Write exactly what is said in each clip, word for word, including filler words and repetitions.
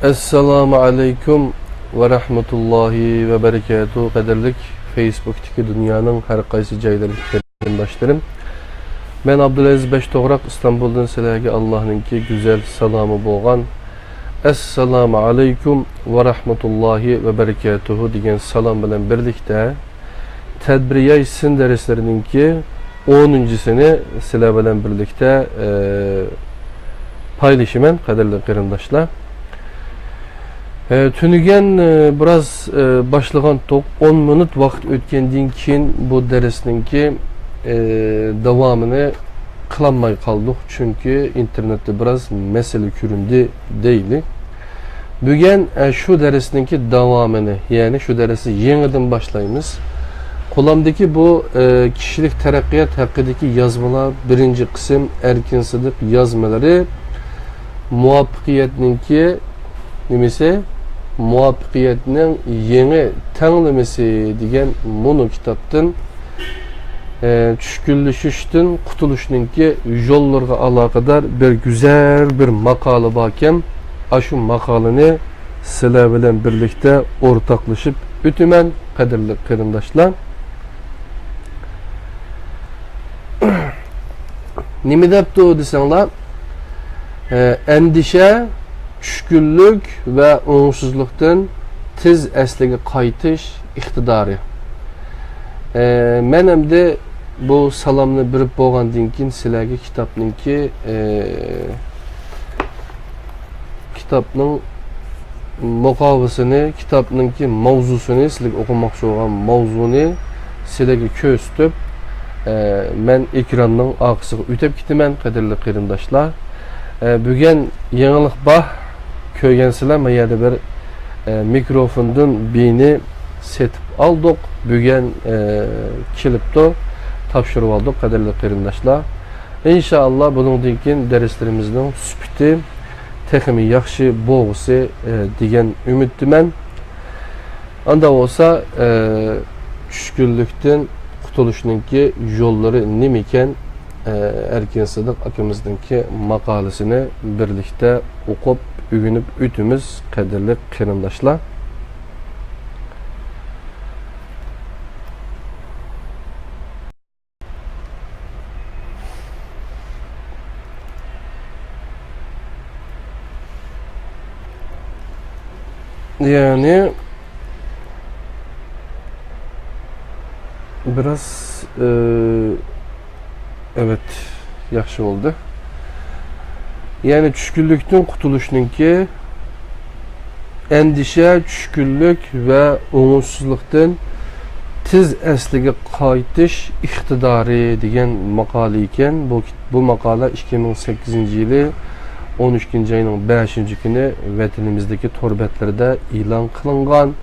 ئەسسالامۇ ئەلەيكۇم ۋە رەھمەتۇللاھى ۋە بەرىكاتۇھ. قەدىرلىك فېيسبۇكتىكى دۇنيانىڭ ھەر قايسى جايلىرىدىكى قېرىنداشلىرىم. مەن ئابدۇلئەزىز بەش توغراق ئىستانبۇلدىن سىلەرگە ئاللاھنىڭكى گۈزەل سالامى بولغان ئەسسالامۇ ئەلەيكۇم ۋە رەھمەتۇللاھى ۋە بەرىكاتۇھ دېگەن سالام بىلەن بىرلىكتە، تەدبىرىياي سىن دەرسلىرىنىڭكى ئونىنچىسىنى سىلەر بىلەن بىرلىكتە، ئە، پايلىشىمەن، قەدىرلىك قېرىنداشلار. ئە، تۈنۈگەن، ئە، بىراز، ئە، باشلىغانتۇق. ئون مىنۇت ۋاقىت ئۆتكەندىن كېيىن بۇ دەرسنىڭكى، ئە، داۋامىنى قىلالماي قالدۇق، چۈنكى ئىنتېرنېتتا بىراز مەسىلە كۆرۈندى دەيلى. بۈگۈن، ئە، شۇ دەرسنىڭكى داۋامىنى، يەنى شۇ دەرسنى يېڭىدىن باشلايمىز. قولۇمدىكى بۇ، ئە، كىشىلىك تەرەققىيات ھەققىدىكى يازمىلار، بىرىنچى قىسىم، ئەركىن سىدىق يازمىلىرى، مۇۋەپپەقىيەتنىڭكى نېمىسى؟ مۇۋەپپەقىيەتنىڭ يېڭى تەڭلىمىسى دېگەن مۇنۇ كىتابتىن، ئە، چۈشكۈنلىشىشتىن قۇتۇلۇشنىڭكى يوللىرىغا ئالاقىدار بىر گۈزەل بىر ماقالە باركەن، ئاشۇ ماقالىنى سىلەر بىلەن بىرلىكتە ئورتاقلىشىپ ئۆتىمەن، قەدىرلىك قېرىنداشلار. نېمە دەپتۇ دېسەڭلار، ئە، ئەندىشە، چۈشكۈنلۈك ۋە ئوڭۇشسىزلىقتىن تېز ئەسلىگە قايتىش ئىقتىدارى. ئە، مەن ئەمدى بۇ سالامنى بېرىپ بولغاندىن كېيىن سىلەرگە كىتابنىڭكى، ئە، كىتابنىڭ مۇقاۋىسىنى، كىتابنىڭكى ماۋزۇسىنى، سىلەرگە ئوقۇماقچى بولغان ماۋزۇنى سىلەرگە كۆرسىتىپ، ئە، مەن ئېكراننىڭ ئارقىسىغا ئۆتۈپ كېتىمەن، قەدىرلىك قېرىنداشلار. ئە، بۈگۈن يېڭىلىق بار، كۆرگەنسىلەر، ما يەردە بىر، ئە، مىكروفوندىن بىنى سېتىپ ئالدۇق. بۈگۈن، ئە، كېلىپتۇ، تاپشۇرۇۋالدۇق، قەدىرلىك قېرىنداشلار. ئىنشائاللا، بۇنىڭدىن كېيىن دەرسلىرىمىزنىڭ سۈپىتى تېخىمۇ ياخشى بولغۇسى، ئە، دېگەن ئۈمىدتىمەن. ئاندا بولسا، ئە، چۈشكۈنلۈكتىن قۇتۇلۇشنىڭكى يوللىرى نېمىكەن؟ ئە، ئەركىن سىدىق ئاكىمىزنىڭكى ماقالىسىنى بىرلىكتە ئوقۇپ، ئۆگىنىپ ئۆتىمىز، قەدىرلىك قېرىنداشلار. يەنى بىراز، ئى، ئەۋەت، ياخشى بولدى. يەنى چۈشكۈنلۈكتىن قۇتۇلۇشنىڭكى ئەندىشە، چۈشكۈنلۈك ۋە ئوڭۇشسىزلىقتىن تېز ئەسلىگە قايتىش ئىقتىدارى دېگەن ماقالە ئىكەن. بۇ، بۇ ماقالە ئىككى مىڭ سەككىزىنچى يىلى ئون ئىككىنچى ئاينىڭ بەشىنچى كۈنى ۋەتىنىمىزدىكى تور بەتلىرىدە ئېلان قىلىنغان.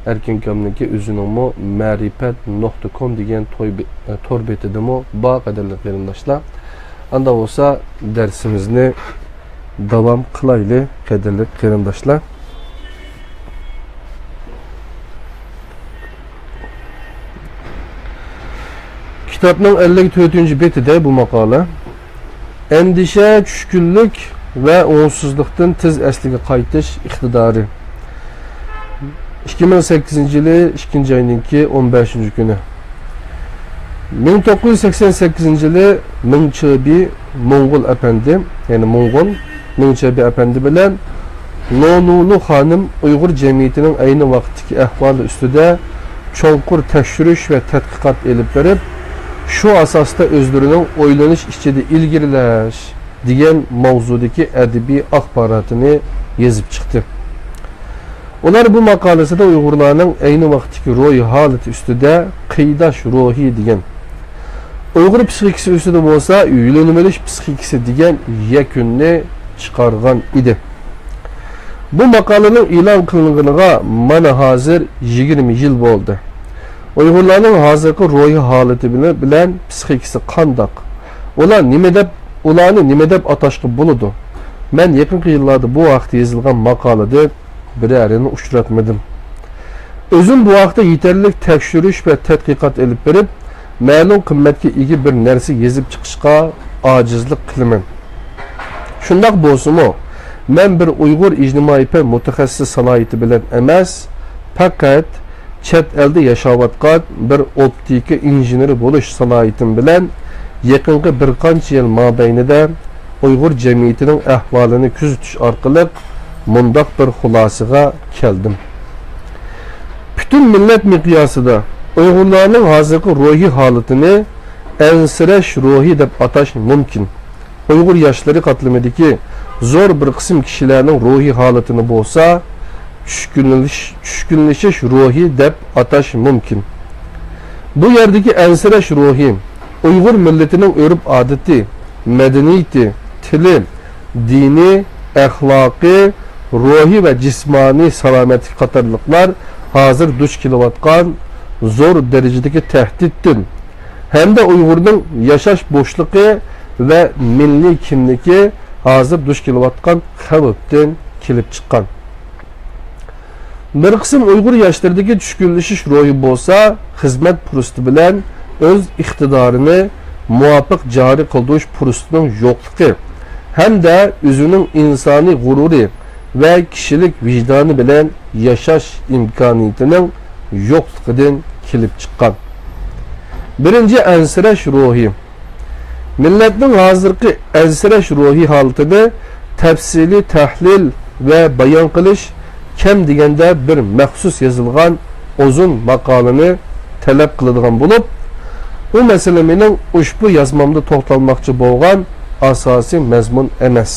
ئەركىن ئاكامنىڭكى ئۆزىنىڭمۇ مەرىپەت نۇقتا كوم دېگەن توي بې-، تور بېتىدىمۇ بار، قەدىرلىك قېرىنداشلار. ئاندا بولسا دەرسىمىزنى داۋام قىلايلى، قەدىرلىك قېرىنداشلار. كىتابنىڭ ئەللىك تۆتىنچى بېتىدە بۇ ماقالە. ئەندىشە، چۈشكۈنلۈك ۋە ئوڭۇشسىزلىقتىن تېز ئەسلىگە قايتىش ئىقتىدارى. ئىككى مىڭ سەككىزىنچى يىلى ئىككىنچى ئاينىڭكى ئون بەشىنچى كۈنى. مىڭ توققۇز يۈز سەكسەن سەككىزىنچى يىلى مىڭ چېبى موڭغۇل ئەپەندى، يەنى موڭغۇل مىڭ چېبى ئەپەندى بىلەن لولۇلۇ خانىم ئۇيغۇر جەمئىيىتىنىڭ ئەينى ۋاقىتتىكى ئەھۋالى ئۈستىدە چوڭقۇر تەكشۈرۈش ۋە تەتقىقات ئېلىپ بېرىپ، شۇ ئاساستا ئۆزلىرىنىڭ ئويلىنىش ئىچىدە ئىلگىرىلەش دېگەن ماۋزۇدىكى ئەدەبىي ئاخباراتىنى يېزىپ چىقتى. ئۇلار بۇ ماقالىسىدە ئۇيغۇرلارنىڭ ئەينى ۋاقىتتىكى روھىي ھالىتى ئۈستىدە قىيداش روھى دېگەن، ئۇيغۇر پسىخىكىسى ئۈستىدە بولسا يۆلىنىۋېلىش پسىخىكىسى دېگەن يەكۈننى چىقارغان ئىدى. بۇ ماقالىنىڭ ئېلان قىلىنغىنىغا مانا ھازىر يىگىرمە يىل بولدى. ئۇيغۇرلارنىڭ ھازىرقى روھىي ھالىتى بىلەن، بىلەن پسىخىكىسى قانداق؟ ئۇلار نېمە دەپ، ئۇلارنى نېمە دەپ ئاتاشقا بولىدۇ؟ مەن يېقىنقى يىللاردا بۇ ھەقتە يېزىلغان ماقالىدە بىرەرىنى ئۇچراتمىدىم. ئۆزۈم بۇ ھەقتە يېتەرلىك تەكشۈرۈش ۋە تەتقىقات ئېلىپ بېرىپ، مەلۇم قىممەتكە ئىگە بىر نەرسە يېزىپ چىقىشقا ئاجىزلىق قىلىمەن. شۇنداق بولسىمۇ، مەن بىر ئۇيغۇر ئىجتىمائىي پەن مۇتەخەسسىسى سالاھىيىتى بىلەن ئەمەس، پەقەت چەت ئەلدە ياشاۋاتقان بىر ئوپتىكا ئىنژېنېرى بولۇش سالاھىيىتىم بىلەن يېقىنقى بىر قانچە يىل مابەينىدە ئۇيغۇر جەمئىيىتىنىڭ ئەھۋالىنى كۆزىتىش ئارقىلىق مۇنداق بىر خۇلاسىگە كەلدىم. پۈتۈن مىللەت مىقياسىدا ئۇيغۇرلارنىڭ ھازىرقى روھىي ھالىتىنى ئەنسىرەش روھى دەپ ئاتاش مۇمكىن. ئۇيغۇر ياشلىرى قاتلىمىدىكى زور بىر قىسىم كىشىلەرنىڭ روھىي ھالىتىنى بولسا چۈشكۈنلىشىش، چۈشكۈنلىشىش روھى دەپ ئاتاش مۇمكىن. بۇ يەردىكى ئەنسىرەش روھى ئۇيغۇر مىللىتىنىڭ ئۆرپ-ئادىتى، مەدەنىيىتى، تىلى، دىنى، ئەخلاقى، روھىي ۋە جىسمانىي سالامەتلىكى قاتارلىقلار ھازىر دۇچ كېلىۋاتقان زور دەرىجىدىكى تەھدىتتىن، ھەمدە ئۇيغۇرنىڭ ياشاش بوشلۇقى ۋە مىللىي كىملىكى ھازىر دۇچ كېلىۋاتقان خەۋپتىن كېلىپ چىققان. بىر قىسىم ئۇيغۇر ياشلىرىدىكى چۈشكۈنلىشىش روھى بولسا خىزمەت پۇرسىتى بىلەن ئۆز ئىقتىدارىنى مۇۋاپىق جارى قىلدۇرۇش پۇرسىتىنىڭ يوقلۇقى ھەمدە ئۆزىنىڭ ئىنسانىي غۇرۇرى ۋە كىشىلىك ۋىجدانى بىلەن ياشاش ئىمكانىيىتىنىڭ يوقلۇقىدىن كېلىپ چىققان. بىرىنچى، ئەنسىرەش روھى. مىللەتنىڭ ھازىرقى ئەنسىرەش روھىي ھالىتىنى تەپسىلىي تەھلىل ۋە بايان قىلىش كەم دېگەندە بىر مەخسۇس يېزىلغان ئۇزۇن ماقالىنى تەلەپ قىلىدىغان بولۇپ، بۇ مەسىلە مېنىڭ ئۇشبۇ يازمامدا توختالماقچى بولغان ئاساسىي مەزمۇن ئەمەس.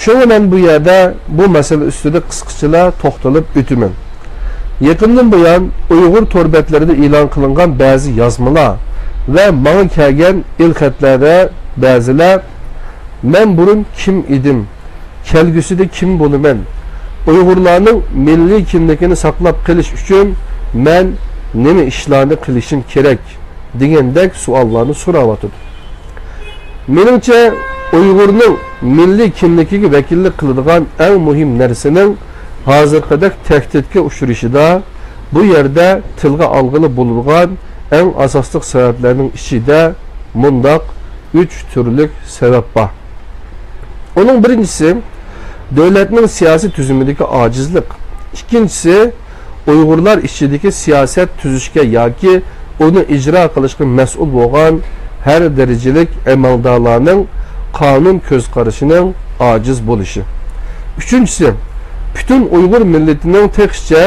شۇڭا مەن بۇ يەردە بۇ مەسىلە ئۈستىدە قىسقىچىلا توختىلىپ ئۆتىمەن. يېقىندىن بۇيان ئۇيغۇر تور بەتلىرىدە ئېلان قىلىنغان بەزى يازمىلار ۋە ماڭا كەلگەن ئېلخەتلەردە بەزىلەر، مەن بۇرۇن كىم ئىدىم؟ كەلگۈسىدە كىم بولىمەن؟ ئۇيغۇرلارنىڭ مىللىي كىملىكىنى ساقلاپ قېلىش ئۈچۈن مەن نېمە ئىشلارنى قىلىشىم كېرەك؟ دېگەندەك سوئاللارنى سوراۋاتىدۇ. مېنىڭچە، ئۇيغۇرنىڭ مىللىي كىملىكىگە ۋەكىللىك قىلىدىغان ئەڭ مۇھىم نەرسىنىڭ ھازىرقىدەك تەھدىتكە ئۇچرىشىدا، بۇ يەردە تىلغا ئالغىلى بولىدىغان ئەڭ ئاساسلىق سەۋەبلەرنىڭ ئىچىدە مۇنداق ئۈچ تۈرلۈك سەۋەب بار. ئۇنىڭ بىرىنچىسى، دۆلەتنىڭ سىياسىي تۈزۈمىدىكى ئاجىزلىق. ئىككىنچىسى، ئۇيغۇرلار ئىچىدىكى سىياسەت تۈزۈشكە ياكى ئۇنى ئىجرا قىلىشقا مەسئۇل بولغان ھەر دەرىجىلىك ئەمەلدارلارنىڭ قانۇن كۆز قارىشىنىڭ ئاجىز بولۇشى. ئۈچىنچىسى، پۈتۈن ئۇيغۇر مىللىتىنىڭ تېخىچە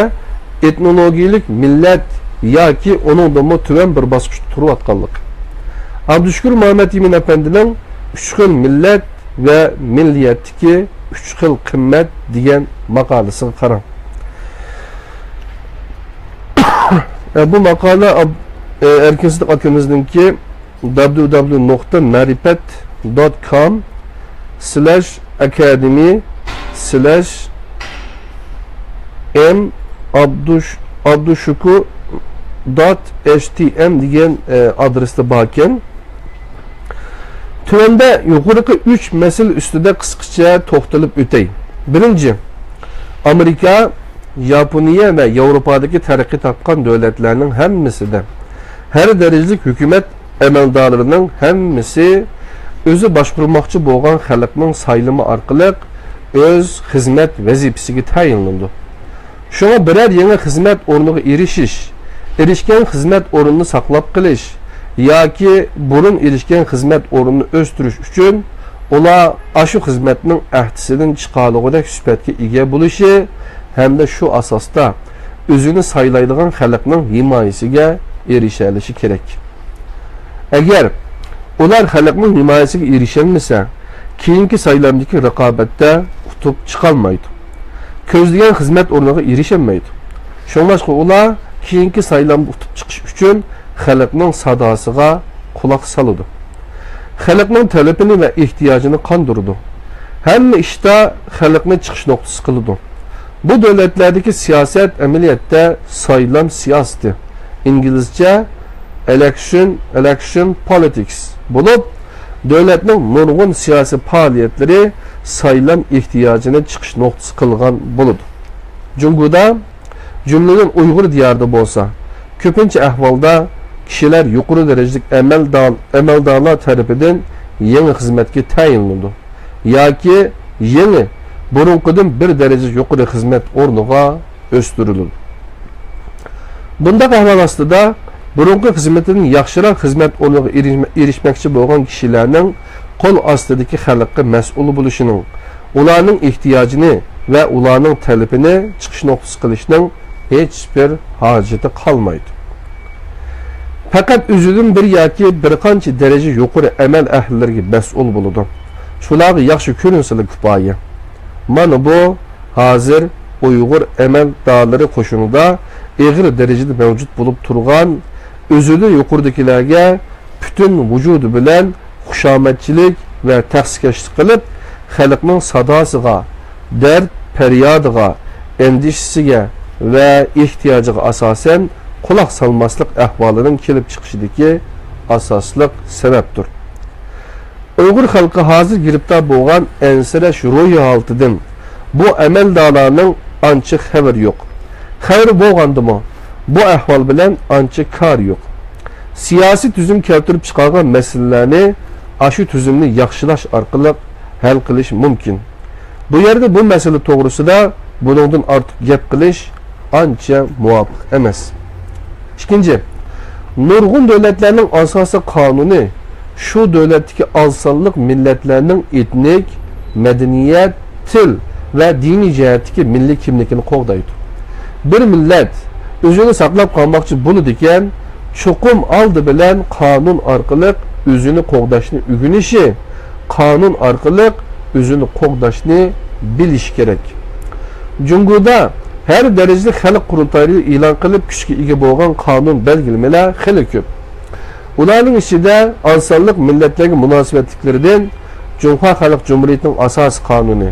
ئېتنولوگىيىلىك مىللەت ياكى ئۇنىڭدىنمۇ تۆۋەن بىر باسقۇچتا تۇرۇۋاتقانلىقى. ئابدۇشۈكۈر مامەتئىمىن ئەپەندىنىڭ ئۈچ خىل مىللەت ۋە مىللىيەتتىكى ئۈچ خىل قىممەت دېگەن ماقالىسىغا قاراڭ. ئە، بۇ ماقالە ئاب-، ئە، ئەركىن سىدىق ئاكىمىزنىڭكى دابليۇ دابليۇ نۇقتا مەرىپەت دوت كوم سلاش ئەكادېمى سلاش ئېم ئابدۇش-، ئابدۇشۈكۈر دوت ئېچ تى ئېم دېگەن، ئە، ئادرېستا باركەن. تۆۋەندە يۇقىرىقى ئۈچ مەسىلە ئۈستىدە قىسقىچە توختىلىپ ئۆتەي. بىرىنچى، ئامېرىكا، ياپونىيە ۋە ياۋروپادىكى تەرەققىي تاپقان دۆلەتلەرنىڭ ھەممىسىدە ھەر دەرىجىلىك ھۆكۈمەت ئەمەلدارلىرىنىڭ ھەممىسى ئۆزى باشقۇرماقچى بولغان خەلقنىڭ سايلىمى ئارقىلىق ئۆز خىزمەت ۋەزىپىسىگە تەيىنلىنىدۇ. شۇڭا بىرەر يېڭى خىزمەت ئورنىغا ئېرىشىش، ئېرىشكەن خىزمەت ئورنىنى ساقلاپ قېلىش ياكى بۇرۇن ئېرىشكەن خىزمەت ئورنىنى ئۆستۈرۈش ئۈچۈن ئۇلار ئاشۇ خىزمەتنىڭ ئەھدىسىدىن چىقالىغۇدەك سۈپەتكە ئىگە بولۇشى ھەمدە شۇ ئاساستا ئۆزىنى سايلايدىغان خەلقنىڭ ھىمايىسىگە ئېرىشەلىشى كېرەك. ئەگەر ئۇلار خەلقنىڭ ھىمايىسىگە ئېرىشەلمىسە، كېيىنكى سايلامدىكى رىقابەتتە ئۇتۇپ چىقالمايدۇ. كۆزلىگەن خىزمەت ئورنىغا ئېرىشەلمەيدۇ. شۇڭلاشقا ئۇلار كېيىنكى سايلامدا ئۇتۇپ چىقىش ئۈچۈن خەلقنىڭ ساداسىغا قۇلاق سالىدۇ. خەلقنىڭ تەلىپىنى ۋە ئېھتىياجىنى قاندۇرىدۇ. ھەممە ئىشتا خەلقنى چىقىش نۇقتىسى قىلىدۇ. بۇ دۆلەتلەردىكى سىياسەت ئەمەلىيەتتە سايلام سىياسىتى، ئىنگلىزچە election، election politics بولۇپ، دۆلەتنىڭ نۇرغۇن سىياسىي پائالىيەتلىرى سايلام ئېھتىياجىنى چىقىش نۇقتىسى قىلغان بولىدۇ. جۇڭگودا، جۈملىدىن ئۇيغۇر دىيارىدا بولسا، كۆپىنچە ئەھۋالدا كىشىلەر يۇقىرى دەرىجىلىك ئەمەلدار-، ئەمەلدارلار تەرىپىدىن يېڭى خىزمەتكە تەيىنلىنىدۇ ياكى يېڭى بۇرۇنقىدىن بىر دەرىجە يۇقىرى خىزمەت ئورنىغا ئۆستۈرۈلىدۇ. بۇنداق ئەھۋال ئاستىدا، بۇرۇنقى خىزمىتىدىن ياخشىراق خىزمەت ئورنىغا ئېرىشمە-، ئېرىشمەكچى بولغان كىشىلەرنىڭ قول ئاستىدىكى خەلققە مەسئۇل بولۇشىنىڭ، ئۇلارنىڭ ئېھتىياجىنى ۋە ئۇلارنىڭ تەلىپىنى چىقىش نۇقتىسى قىلىشنىڭ ھېچبىر ھاجىتى قالمايدۇ. پەقەت ئۆزىدىن بىر ياكى بىر قانچە دەرىجە يۇقىرى ئەمەل ئەھلىلىرىگە مەسئۇل بولىدۇ. شۇلارغا ياخشى كۆرۈنسىلا كۇپايە. مانا بۇ ھازىر ئۇيغۇر ئەمەلدارلىرى قوشۇنىدا ئېغىر دەرىجىدە مەۋجۇت بولۇپ تۇرغان، ئۆزىدىن يۇقىرىدىكىلەرگە پۈتۈن ۋۇجۇدى بىلەن خۇشامەتچىلىك ۋە تەخسىكەشلىك قىلىپ، خەلقنىڭ ساداسىغا، دەرد-پەريادىغا، ئەندىشىسىگە ۋە ئېھتىياجىغا ئاساسەن قۇلاق سالماسلىق ئەھۋالىنىڭ كېلىپ چىقىشىدىكى ئاساسلىق سەۋەبتۇر. ئۇيغۇر خەلقى ھازىر گىرىپتار بولغان ئەنسىرەش روھىي ھالىتىدىن بۇ ئەمەلدارلارنىڭ ئانچە خەۋىرى يوق. خەۋىرى بولغاندىمۇ، بۇ ئەھۋال بىلەن ئانچە كارى يوق. سىياسىي تۈزۈم كەلتۈرۈپ چىقارغان مەسىلىلەرنى ئاشۇ تۈزۈمنى ياخشىلاش ئارقىلىق ھەل قىلىش مۇمكىن. بۇ يەردە بۇ مەسىلە توغرىسىدا بۇنىڭدىن ئارتۇق گەپ قىلىش ئانچە مۇۋاپىق ئەمەس. ئىككىنچى، نۇرغۇن دۆلەتلەرنىڭ ئاساسىي قانۇنى شۇ دۆلەتتىكى ئاز سانلىق مىللەتلەرنىڭ ئېتنىك، مەدەنىيەت، تىل ۋە دىنىي جەھەتتىكى مىللىي كىملىكىنى قوغدايدۇ. بىر مىللەت ئۆزىنى ساقلاپ قالماقچى بولىدىكەن، چوقۇم ئالدى بىلەن قانۇن ئارقىلىق ئۆزىنى قوغداشنى ئۆگىنىشى، قانۇن ئارقىلىق ئۆزىنى قوغداشنى بىلىشى كېرەك. جۇڭگودا ھەر دەرىجىلىك خەلق قۇرۇلتايلىرى ئېلان قىلىپ كۈچكە ئىگە بولغان قانۇن بەلگىلىمىلەر خېلى كۆپ. ئۇلارنىڭ ئىچىدە ئاز سانلىق مىللەتلەرگە مۇناسىۋەتلىكلىرىدىن جۇڭخۇا خەلق جۇمھۇرىيىتىنىڭ ئاساسىي قانۇنى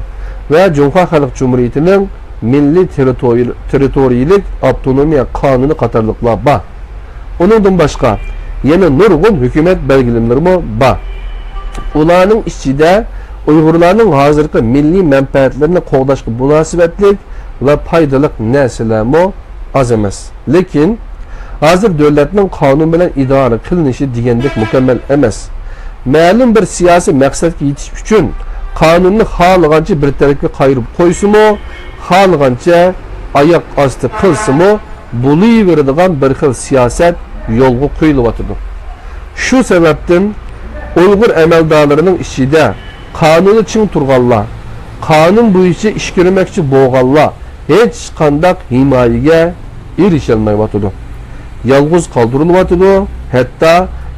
ۋە جۇڭخۇا خەلق جۇمھۇرىيىتىنىڭ مىللىي تېررىتورىي-، تېررىتورىيىلىك ئاپتونومىيە قانۇنى قاتارلىقلار بار. ئۇنىڭدىن باشقا، يەنە نۇرغۇن ھۆكۈمەت بەلگىلىمىلىرىمۇ بار. ئۇلارنىڭ ئىچىدە ئۇيغۇرلارنىڭ ھازىرقى مىللىي مەنپەئەتلىرىنى قوغداشقا مۇناسىۋەتلىك ۋە پايدىلىق نەرسىلەرمۇ ئاز ئەمەس. لېكىن، ھازىر دۆلەتنىڭ قانۇن بىلەن ئىدارە قىلىنىشى دېگەندەك مۇكەممەل ئەمەس. مەلۇم بىر سىياسىي مەقسەتكە يېتىش ئۈچۈن قانۇننى خالىغانچە بىر تەرەپكە قايرىپ قويسىمۇ، خالىغانچە ئاياق ئاستى قىلسىمۇ، بولۇۋېرىدىغان بىر خىل سىياسەت يولغا قويۇلۇۋاتىدۇ. شۇ سەۋەبتىن ئۇيغۇر ئەمەلدارلىرىنىڭ ئىچىدە قانۇنى چىڭ تۇرغانلار، قانۇن بويىچە ئىش كۆرمەكچى بولغانلار ھېچقانداق ھىمايىگە ئېرىشەلمەيۋاتىدۇ. يالغۇز قالدۇرۇلۇۋاتىدۇ، ھەتتا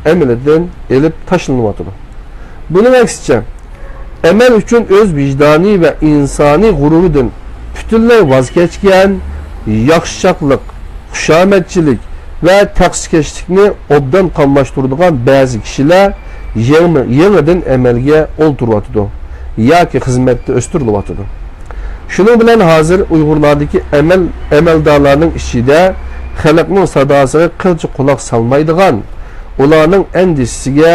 ئەمەلدىن ئېلىپ تاشلىنىۋاتىدۇ. بۇنىڭ ئەكسىچە، ئەمەل ئۈچۈن ئۆز ۋىجدانى ۋە ئىنسانىي غۇرۇرىدىن پۈتۈنلەي ۋاز كەچكەن، ياخشىچاقلىق، خۇشامەتچىلىك ۋە تەخسىكەشلىكنى ئوبدان قاملاشتۇرىدىغان بەزى كىشىلەر يېڭى-، يېڭىدىن ئەمەلگە ئولتۇرۇۋاتىدۇ ياكى خىزمەتتە ئۆستۈرۈلۈۋاتىدۇ. شۇنىڭ بىلەن ھازىر ئۇيغۇرلاردىكى ئەمەل، ئەمەلدارلارنىڭ ئىچىدە خەلقنىڭ ساداسىغا قىلچە قۇلاق سالمايدىغان، ئۇلارنىڭ ئەندىشىسىگە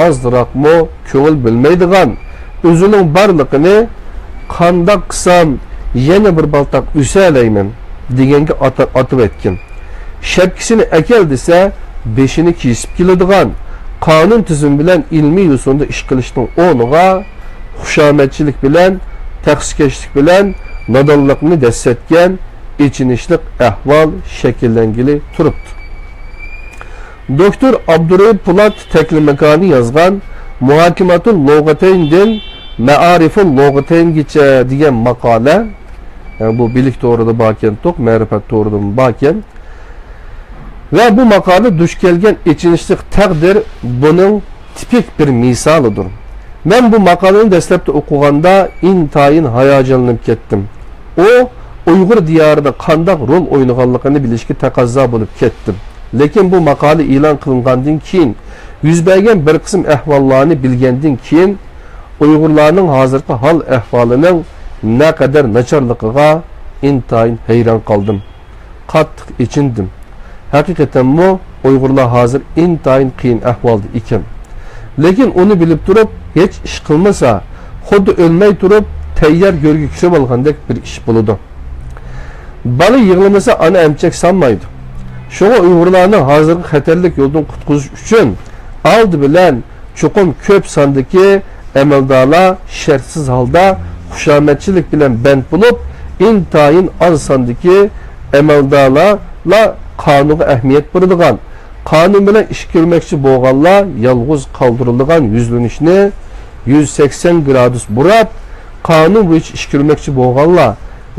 ئازراقمۇ كۆڭۈل بۆلمەيدىغان، ئۆزىنىڭ بارلىقىنى «قانداق قىلسام يەنە بىر بالتاق ئۆسەلەيمەن» دېگەنگە ئاتا-، ئاتىۋەتكەن. شەپكىسىنى ئەكەل دېسە، بېشىنى كېسىپ كېلىدىغان، قانۇن تۈزۈم بىلەن ئىلمىي يوسۇندا ئىش قىلىشنىڭ ئورنىغا، خۇشامەتچىلىك بىلەن، تەخسىكەشلىك بىلەن نادانلىقنى دەسسەتكەن ئېچىنىشلىق ئەھۋال شەكىللەنگىلى تۇرۇپتۇ. دوكتور ئابدۇرېھىم پولات تەكلىماكانى يازغان مۇھاكىماتۇل لۇغەتەيندىن مەئارىفۇل لۇغەتەينگىچە دېگەن ماقالە، يەنى بۇ بىلىك تورىدا باركەن، توق مەرىپەت تورىدىمۇ باركەن. ۋە بۇ ماقالە دۇچ كەلگەن ئېچىنىشلىق تەقدىر بۇنىڭ تىپىك بىر مىسالىدۇر. مەن بۇ ماقالىنى دەسلەپتە ئوقۇغاندا ئىنتايىن ھاياجانلىنىپ كەتتىم. ئۇ ئۇيغۇر دىيارىدا قانداق رول ئوينىغانلىقىنى بىلىشكە تەقەززا بولۇپ كەتتىم. لېكىن بۇ ماقالە ئېلان قىلىنغاندىن كېيىن يۈز بەرگەن بىر قىسىم ئەھۋاللارنى بىلگەندىن كېيىن، ئۇيغۇرلارنىڭ ھازىرقى ھال-ئەھۋالىنىڭ نەقەدەر ناچارلىقىغا ئىنتايىن ھەيران قالدىم. قاتتىق ئېچىندىم. ھەقىقەتەنمۇ ئۇيغۇرلار ھازىر ئىنتايىن قىيىن ئەھۋالدا ئىكەن. لېكىن ئۇنى بىلىپ تۇرۇپ ھېچ ئىش قىلمىسا، خۇددى ئۆلمەي تۇرۇپ تەييار گۆرگە كىرىۋالغاندەك بىر ئىش بولىدۇ. بالا يىغلىمىسا ئانا ئەمچەك سانمايدۇ. شۇڭا ئۇيغۇرلارنى ھازىرقى خەتەرلىك يولدىن قۇتقۇزۇش ئۈچۈن ئالدى بىلەن چوقۇم كۆپ ساندىكى ئەمەلدارلار شەرتسىز ھالدا خۇشامەتچىلىك بىلەن بەند بولۇپ، ئىنتايىن ئاز ساندىكى ئەمەلدارلارلا قانۇنغا ئەھمىيەت بېرىدىغان، قانۇن بىلەن ئىش كۆرمەكچى بولغانلار يالغۇز قالدۇرۇلىدىغان يۈزلىنىشنى يۈز سەكسەن گرادۇس بۇراپ، قانۇن بويىچە ئىش كۆرمەكچى بولغانلار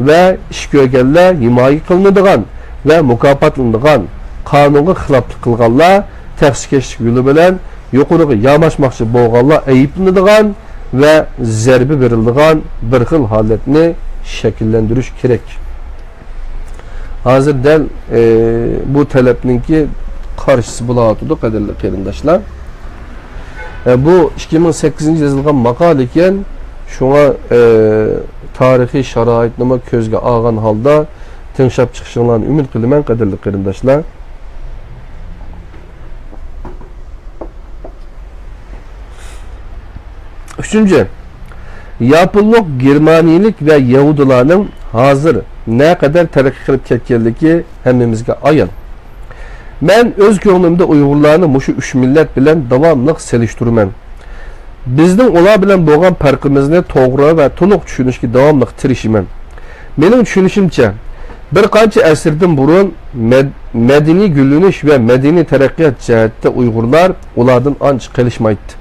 ۋە ئىش كۆرگەنلەر ھىمايە قىلىنىدىغان ۋە مۇكاپاتلىنىدىغان، قانۇنغا خىلاپلىق قىلغانلار تەخسىكەشلىك يولى بىلەن يۇقىرىغا ياماشماقچى بولغانلار ئەيىبلىنىدىغان ۋە زەربە بېرىلىدىغان بىر خىل ھالەتنى شەكىللەندۈرۈش كېرەك. ھازىر دەل، ئى، بۇ تەلەپنىڭكى قارشىسى بولاۋاتىدۇ، قەدىرلىك قېرىنداشلار. ئە، بۇ ئىككى مىڭ سەككىزىنچى يىل يېزىلغان ماقالە ئىكەن، شۇڭا، ئە، تارىخىي شارائىتنىمۇ كۆزگە ئالغان ھالدا تىڭشاپ چىقىشىڭلارنى ئۈمىد قىلىمەن، قەدىرلىك قېرىنداشلار. ئۈچىنچى، ياپونلۇق، گېرمانىيىلىك ۋە يەھۇدىيلارنىڭ ھازىر نەقەدەر تەرەققىي قىلىپ كەتكەنلىكى ھەممىمىزگە ئايان. مەن ئۆز كۆڭلۈمدە ئۇيغۇرلارنى مۇشۇ ئۈچ مىللەت بىلەن داۋاملىق سېلىشتۇرىمەن. بىزنىڭ ئۇلار بىلەن بولغان پەرقىمىزنى توغرا ۋە تولۇق چۈشىنىشكە داۋاملىق تىرىشىمەن. مېنىڭ چۈشىنىشىمچە، بىر قانچە ئەسىردىن بۇرۇن مەد-، مەدەنىي گۈللىنىش ۋە مەدەنىي تەرەققىيات جەھەتتە ئۇيغۇرلار ئۇلاردىن ئانچە قېلىشمايتتى.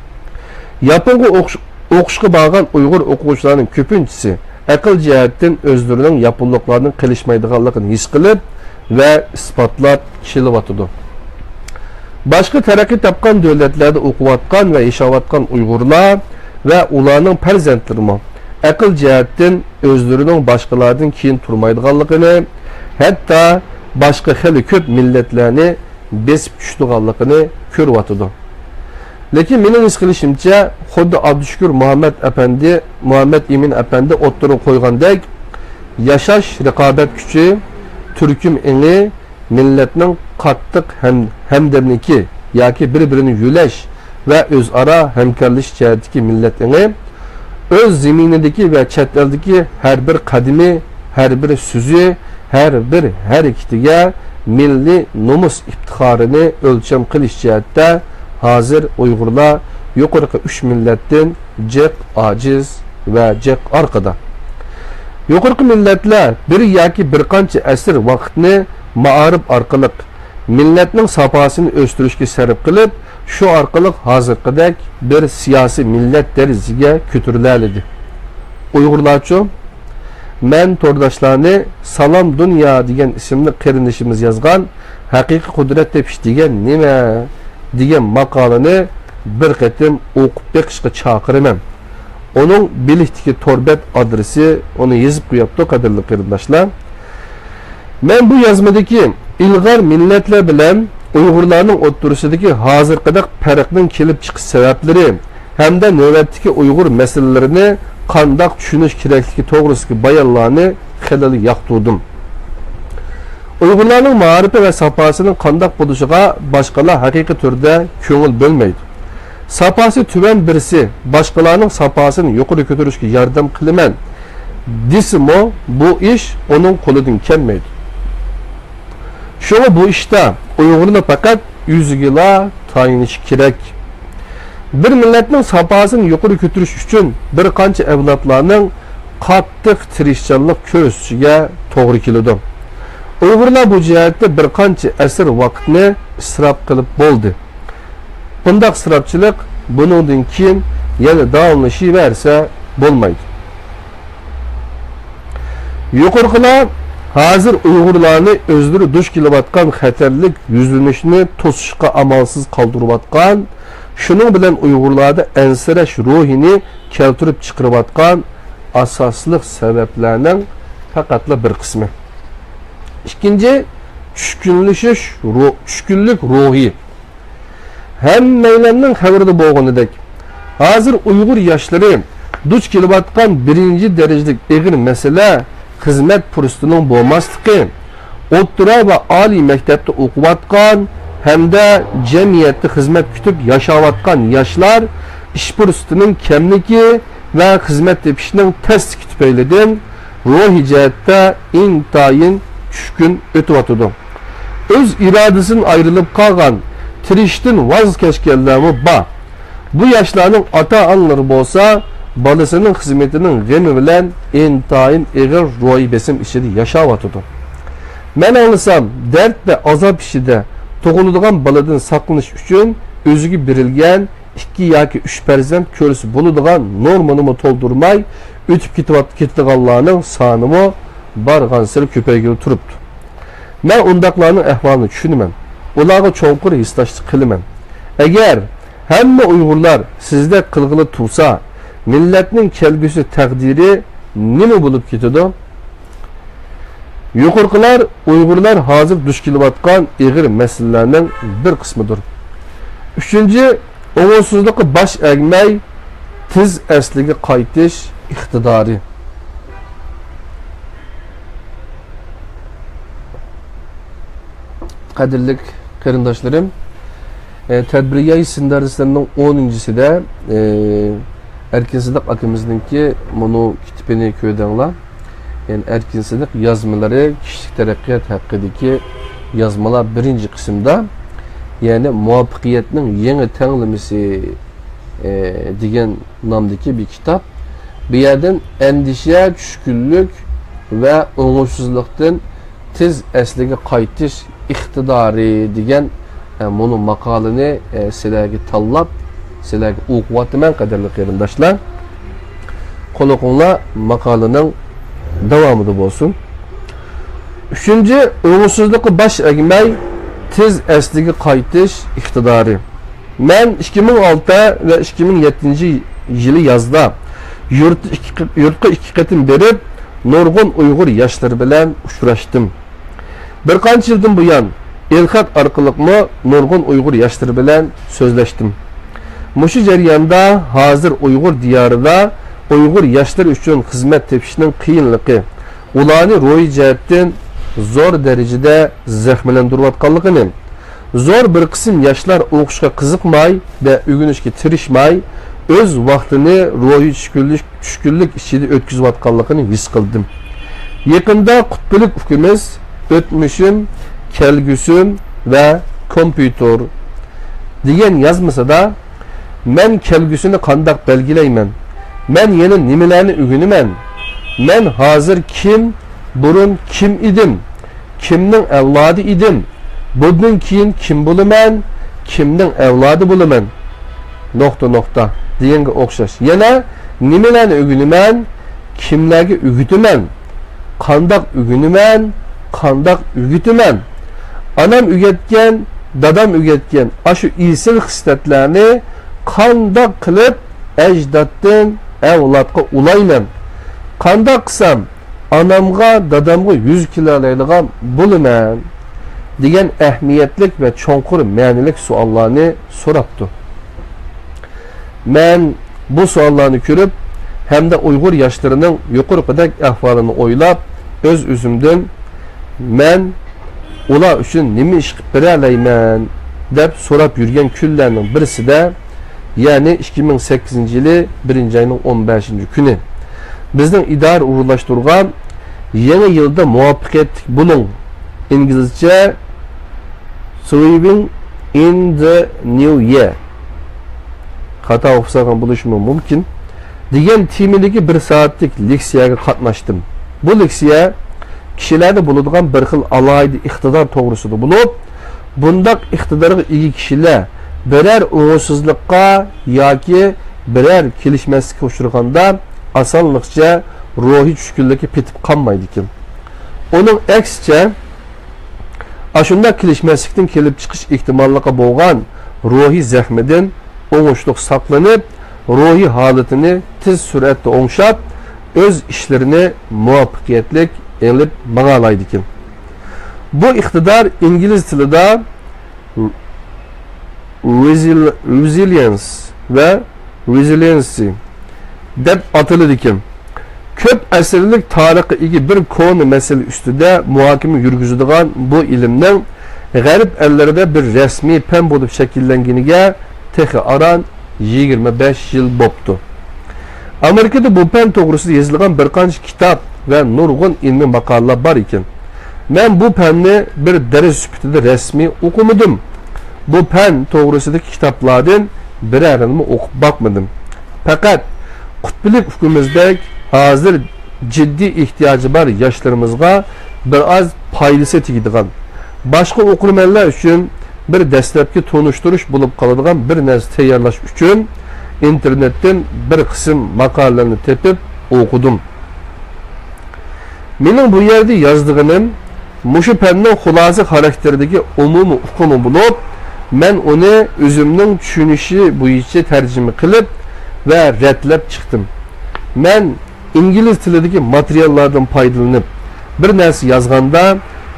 ياپونغا ئوقۇش-، ئوقۇشقا بارغان ئۇيغۇر ئوقۇغۇچىلارنىڭ كۆپىنچىسى ئەقىل جەھەتتىن ئۆزلىرىنىڭ ياپونلۇقلاردىن قېلىشمايدىغانلىقىنى ھېس قىلىپ ۋە ئىسپاتلاپ كېلىۋاتىدۇ. باشقا تەرەققىي تاپقان دۆلەتلەردە ئوقۇۋاتقان ۋە ياشاۋاتقان ئۇيغۇرلار ۋە ئۇلارنىڭ پەرزەنتلىرىمۇ ئەقىل جەھەتتىن ئۆزلىرىنىڭ باشقىلاردىن كېيىن تۇرمايدىغانلىقىنى، ھەتتا باشقا خېلى كۆپ مىللەتلەرنى بېسىپ چۈشىدىغانلىقىنى كۆرۈۋاتىدۇ. لېكىن مېنىڭ ھېس قىلىشىمچە، خۇددى ئابدۇشۈكۈر مۇھەممەد ئەپەندى، مۇھەممەد ئىمىن ئەپەندى ئوتتۇرىغا قويغاندەك، ياشاش رىقابەت كۈچى، تۈركۈم ئېڭى، مىللەتنىڭ قاتتىق ھەم-، ھەمدەملىكى ياكى بىر-بىرىنى يۆلەش ۋە ئۆزئارا ھەمكارلىشىش جەھەتتىكى مىللەت ئېڭى، ئۆز زېمىنىدىكى ۋە چەت ئەلدىكى ھەر بىر قەدىمى، ھەر بىر سۆزى، ھەر بىر ھەرىكىتىگە مىللىي نومۇس ئىپتىخارىنى ئۆلچەم قىلىش جەھەتتە ھازىر ئۇيغۇرلار يۇقىرىقى ئۈچ مىللەتتىن جىق ئاجىز ۋە جىق ئارقىدا. يۇقىرىقى مىللەتلەر بىر ياكى بىر قانچە ئەسىر ۋاقىتنى مائارىپ ئارقىلىق مىللەتنىڭ ساپاسىنى ئۆستۈرۈشكە سەرپ قىلىپ، شۇ ئارقىلىق ھازىرقىدەك بىر سىياسىي مىللەت دەرىجىسىگە كۆتۈرۈلەلىدى. ئۇيغۇرلارچۇ؟ مەن تورداشلارنى سالام دۇنيا دېگەن ئىسىملىك قېرىندىشىمىز يازغان «ھەقىقىي قۇدرەت تېپىش دېگەن نېمە؟» دېگەن ماقالىنى بىر قېتىم ئوقۇپ بېقىشقا چاقىرىمەن. ئۇنىڭ بىلىكتىكى تور بەت ئادرېسى، ئۇنى يېزىپ قويۇپتۇ، قەدىرلىك قېرىنداشلار. مەن بۇ يازمىدىكى ئىلغار مىللەتلەر بىلەن ئۇيغۇرلارنىڭ ئوتتۇرىسىدىكى ھازىرقىدەك پەرقنىڭ كېلىپ چىقىش سەۋەبلىرى ھەمدە نۆۋەتتىكى ئۇيغۇر مەسىلىلىرىنى قانداق چۈشىنىش كېرەكلىكى توغرىسىدىكى بايانلارنى خېلىلا ياقتۇردۇم. ئۇيغۇرلارنىڭ مائارىپى ۋە ساپاسىنىڭ قانداق بولۇشىغا باشقىلار ھەقىقىي تۈردە كۆڭۈل بۆلمەيدۇ. ساپاسى تۆۋەن بىرسى باشقىلارنىڭ ساپاسىنى يۇقىرى كۆتۈرۈشكە ياردەم قىلىمەن دېسىمۇ، بۇ ئىش ئۇنىڭ قولىدىن كەلمەيدۇ. شۇڭا بۇ ئىشتا ئۇيغۇرلار پەقەت ئۆزىگىلا تايىنىشى كېرەك. بىر مىللەتنىڭ ساپاسىنى يۇقىرى كۆتۈرۈش ئۈچۈن بىر قانچە ئەۋلادلارنىڭ قاتتىق تىرىشچانلىق كۆرسىتىشىگە توغرا كېلىدۇ. ئۇيغۇرلار بۇ جەھەتتە بىر قانچە ئەسىر ۋاقىتنى ئىسراپ قىلىپ بولدى. بۇنداق ئىسراپچىلىق بۇنىڭدىن كېيىن يەنە داۋاملىشىۋەرسە بولمايدۇ. يۇقىرىقىلار ھازىر ئۇيغۇرلارنى ئۆزلىرى دۇچ كېلىۋاتقان خەتەرلىك يۈزلىنىشنى توسۇشقا ئامالسىز قالدۇرۇۋاتقان، شۇنىڭ بىلەن ئۇيغۇرلاردا ئەنسىرەش روھىنى كەلتۈرۈپ چىقىرىۋاتقان ئاساسلىق سەۋەبلەرنىڭ پەقەتلا بىر قىسمى. ئىككىنچى، چۈشكۈنلىشىش رو-، چۈشكۈنلۈك روھى. ھەممەيلەننىڭ خەۋىرىدە بولغىنىدەك، ھازىر ئۇيغۇر ياشلىرى دۇچ كېلىۋاتقان بىرىنچى دەرىجىلىك ئېغىر مەسىلە خىزمەت پۇرسىتىنىڭ بولماسلىقى، ئوتتۇرا ۋە ئالىي مەكتەپتە ئوقۇۋاتقان ھەمدە جەمئىيەتتە خىزمەت كۈتۈپ ياشاۋاتقان ياشلار ئىش پۇرسىتىنىڭ كەملىكى ۋە خىزمەت تېپىشنىڭ تەسلىكى تۈپەيلىدىن روھىي جەھەتتە ئىنتايىن چۈشكۈن ئۆتۈۋاتىدۇ. ئۆز ئىرادىسىدىن ئايرىلىپ قالغان، تىرىشىشتىن ۋاز كەچكەنلەرمۇ بار. بۇ ياشلارنىڭ ئاتا-ئانىلىرى بولسا بالىسىنىڭ خىزمىتىنىڭ غېمى بىلەن ئىنتايىن ئېغىر روھىي بېسىم ئىچىدە ياشاۋاتىدۇ. مەن ئاڭلىسام، دەرد ۋە ئازاب ئىچىدە تۇغۇلىدىغان بالىدىن ساقلىنىش ئۈچۈن ئۆزىگە بېرىلگەن ئىككى ياكى ئۈچ پەرزەنت كۆرسە بولىدىغان نورمىنىمۇ تولدۇرماي ئۆتۈپ كېتىۋات-، كېتىدىغانلارنىڭ سانىمۇ بارغانسېرى كۆپەيگىلى تۇرۇپتۇ. مەن ئۇنداقلارنىڭ ئەھۋالىنى چۈشىنىمەن. ئۇلارغا چوڭقۇر ھېسداشلىق قىلىمەن. ئەگەر ھەممە ئۇيغۇرلار سىزدەك قىلغىلى تۇرسا، مىللەتنىڭ كەلگۈسى تەقدىرى نېمە بولۇپ كېتىدۇ؟ يۇقىرىقىلار ئۇيغۇرلار ھازىر دۇچ كېلىۋاتقان ئېغىر مەسىلىلەرنىڭ بىر قىسمىدۇر. ئۈچىنچى، ئوڭۇشسىزلىققا باش ئەگمەي، تېز ئەسلىگە قايتىش ئىقتىدارى. قەدىرلىك قېرىنداشلىرىم، ئە، تەدبىرىيە سىندارىسلىرىنىڭ ئونىنچىسىدە، ئە، ئەركىن سىدىق ئاكىمىزنىڭكى مۇنۇ كىتىپىنى كۆردۈڭلار. يەنى ئەركىن سىدىق يازمىلىرى كىشىلىك تەرەققىيات ھەققىدىكى يازمىلار بىرىنچى قىسىمدا، يەنى مۇۋەپپەقىيەتنىڭ يېڭى تەڭلىمىسى، ئە، دېگەن نامدىكى بىر كىتاب. بۇ يەردىن ئەندىشە، چۈشكۈنلۈك ۋە ئوڭۇشسىزلىقتىن تېز ئەسلىگە قايتىش ئىقتىدارى دېگەن، ئە، مۇنۇ ماقالىنى، ئە، سىلەرگە تاللاپ، سىلەرگە ئوقۇۋاتىمەن، قەدىرلىك قېرىنداشلار. قۇلىقىڭلار ماقالىنىڭ داۋامىدا بولسۇن. ئۈچىنچى، ئوڭۇشسىزلىققا باش ئەگمەي، تېز ئەسلىگە قايتىش ئىقتىدارى. مەن ئىككى مىڭ ئالتە ۋە ئىككى مىڭ يەتتىنچى يىلى يازدا يۇرت-، يۇرتقا ئىككى قېتىم بېرىپ، نۇرغۇن ئۇيغۇر ياشلىرى بىلەن ئۇچراشتىم. بىر قانچە يىلدىن بۇيان ئېلخەت ئارقىلىقمۇ نۇرغۇن ئۇيغۇر ياشلىرى بىلەن سۆزلەشتىم. مۇشۇ جەرياندا ھازىر ئۇيغۇر دىيارىدا ئۇيغۇر ياشلىرى ئۈچۈن خىزمەت تېپىشنىڭ قىيىنلىقى، ئۇلارنى روھىي جەھەتتىن زور دەرىجىدە زەخىملەندۈرۈۋاتقانلىقىنى، زور بىر قىسىم ياشلار ئوقۇشقا قىزىقماي ۋە ئۆگىنىشكە تىرىشماي، ئۆز ۋاقتىنى روھىي چۈشكۈنلۈك، چۈشكۈنلۈك ئىچىدە ئۆتكۈزۈۋاتقانلىقىنى ھېس قىلدىم. يېقىندا قۇتبىلىك ئۇكىمىز «ئۆتمۈشۈم، كەلگۈسۈم ۋە كومپيۇتېر» دېگەن يازمىسىدا، مەن كەلگۈسىنى قانداق بەلگىلەيمەن؟ مەن يەنە نېمىلەرنى ئۆگىنىمەن؟ مەن ھازىر كىم؟ بۇرۇن كىم ئىدىم؟ كىمنىڭ ئەۋلادى ئىدىم؟ بۇندىن كېيىن كىم بولىمەن؟ كىمنىڭ ئەۋلادى بولىمەن؟ نۇقتا، نۇقتا دېگەنگە ئوخشاش. يەنە نېمىلەرنى ئۆگىنىمەن؟ كىملەرگە ئۆگىتىمەن؟ قانداق ئۆگىنىمەن؟ قانداق ئۆگىتىمەن؟ ئانام ئۆگەتكەن، دادام ئۆگەتكەن ئاشۇ ئېسىل خىسلەتلەرنى قانداق قىلىپ ئەجدادتىن ئەۋلادقا ئۇلايمەن؟ قانداق قىلسام ئانامغا، دادامغا يۈز كېلەلەيدىغان بولىمەن؟ دېگەن ئەھمىيەتلىك ۋە چوڭقۇر مەنىلىك سوئاللارنى سوراپتۇ. مەن بۇ سوئاللارنى كۆرۈپ ھەمدە ئۇيغۇر ياشلىرىنىڭ يۇقىرىقىدەك ئەھۋالىنى ئويلاپ، ئۆز-ئۆزۈمدىن، «مەن ئۇلار ئۈچۈن نېمە ئىش قىلىپ بېرەلەيمەن؟» دەپ سوراپ يۈرگەن كۈنلەرنىڭ بىرسىدە، يەنى ئىككى مىڭ سەككىزىنچى يىلى بىرىنچى ئاينىڭ ئون بەشىنچى كۈنى، بىزنىڭ ئىدارە ئورۇنلاشتۇرغان «يېڭى يىلدا مۇۋەپپەقىيەتلىك بولۇڭ»، ئىنگلىزچە «Thriving in the New Year»، خاتا ئوقۇپ سالغان بولۇشىمۇ مۇمكىن، دېگەن تېمىدىكى بىر سائەتلىك لېكسىيەگە قاتناشتىم. بۇ لېكسىيە كىشىلەردە بولىدىغان بىر خىل ئالاھىدە ئىقتىدار توغرىسىدا بولۇپ، بۇنداق ئىقتىدارغا ئىگە كىشىلەر بىرەر ئوڭۇشسىزلىققا ياكى بىرەر كېلىشمەسلىككە ئۇچرىغاندا ئاسانلىقچە روھىي چۈشكۈنلۈككە پېتىپ قالمايدىكەن. ئۇنىڭ ئەكسىچە، ئاشۇنداق كېلىشمەسلىكتىن كېلىپ چىقىش ئېھتىماللىقى بولغان روھىي زەخمىدىن ئوڭۇشلۇق ساقلىنىپ، روھىي ھالىتىنى تېز سۈرئەتتە ئوڭشاپ، ئۆز ئىشلىرىنى مۇۋەپپەقىيەتلىك ئېلىپ ماڭالايدىكەن. بۇ ئىقتىدار ئىنگلىز تىلىدا رېزىل-، رېزىلىيەنس ۋە رېزىلىيەنسى دەپ ئاتىلىدىكەن. كۆپ ئەسىرلىك تارىخقا ئىگە بىر كونا مەسىلە ئۈستىدە مۇھاكىمە يۈرگۈزىدىغان بۇ ئىلىمنىڭ غەرب ئەللىرىدە بىر رەسمىي پەن بولۇپ شەكىللەنگىنىگە تېخى ئاران يىگىرمە بەش يىل بوپتۇ. ئامېرىكىدا بۇ پەن توغرىسىدا يېزىلغان بىر قانچە كىتاب ۋە نۇرغۇن ئىلمىي ماقالىلەر بار ئىكەن. مەن بۇ پەننى بىر دەرس سۈپىتىدە رەسمىي ئوقۇمىدىم. بۇ پەن توغرىسىدىكى كىتابلاردىن بىرەرىنىمۇ ئوقۇپ باقمىدىم. پەقەت قۇتبىلىك ئۇكىمىزدەك ھازىر جىددىي ئېھتىياجى بار ياشلىرىمىزغا بىر ئاز پايدىسى تېگىدىغان، باشقا ئوقۇرمەنلەر ئۈچۈن بىر دەسلەپكى تونۇشتۇرۇش بولۇپ قالىدىغان بىر نەرسە تەييارلاش ئۈچۈن ئىنتېرنېتتىن بىر قىسىم ماقالىلەرنى تېپىپ ئوقۇدۇم. مېنىڭ بۇ يەردە يازىدىغىنىم مۇشۇ پەننىڭ خۇلاسە خاراكتېرىدىكى ئومۇمىي ئۇقۇمى بولۇپ، مەن ئۇنى ئۆزۈمنىڭ چۈشىنىشى بويىچە تەرجىمە قىلىپ ۋە رەتلەپ چىقتىم. مەن ئىنگلىز تىلىدىكى ماتېرىياللاردىن پايدىلىنىپ، بىر نەرسە يازغاندا،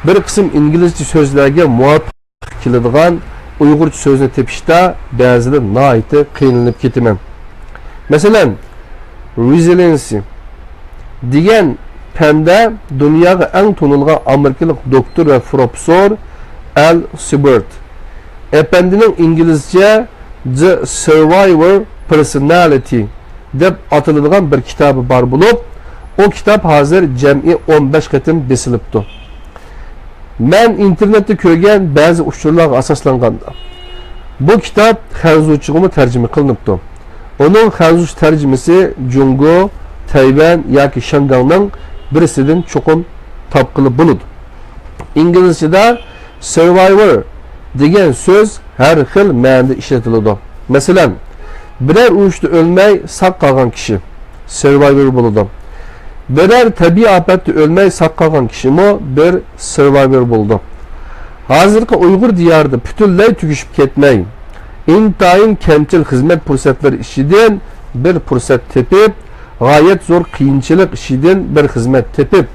بىر قىسىم ئىنگلىزچە سۆزلەرگە مۇۋاپىق كېلىدىغان ئۇيغۇرچە سۆزنى تېپىشتا بەزىدە ناھايىتى قىينىلىپ كېتىمەن. مەسىلەن، رېزىلىيەنس دېگەن پەندە دۇنياغا ئەڭ تونۇلغان ئامېرىكىلىق دوكتور ۋە پروفېسسور ئەل سىبېرت ئەپەندىنىڭ ئىنگلىزچە The Survivor Personality دەپ ئاتىلىدىغان بىر كىتابى بار بولۇپ، ئۇ كىتاب ھازىر جەمئىي ئون بەش قېتىم بېسىلىپتۇ. مەن ئىنتېرنېتتە كۆرگەن بەزى ئۇچۇرلارغا ئاساسلانغاندا، بۇ كىتاب خەنزۇچىغىمۇ تەرجىمە قىلىنىپتۇ. ئۇنىڭ خەنزۇچە تەرجىمىسى جۇڭگو، تەيۋەن ياكى شياڭگاڭنىڭ بىرسىدىن چوقۇم تاپقىلى بولىدۇ. ئىنگلىزچىدا سەرۋايۋور دېگەن سۆز ھەر خىل مەنىدە ئىشلىتىلىدۇ. مەسىلەن، بىرەر ئۇرۇشتا ئۆلمەي ساق قالغان كىشى سەرۋايۋور بولىدۇ. بىرەر تەبىئىي ئاپەتتە ئۆلمەي ساق قالغان كىشىمۇ بىر سەرۋايۋور بولىدۇ. ھازىرقى ئۇيغۇر دىيارىدا پۈتۈنلەي تۈگىشىپ كەتمەي، ئىنتايىن كەمچىل خىزمەت پۇرسەتلىرى ئىچىدىن بىر پۇرسەت تېپىپ، غايەت زور قىيىنچىلىق ئىچىدىن بىر خىزمەت تېپىپ،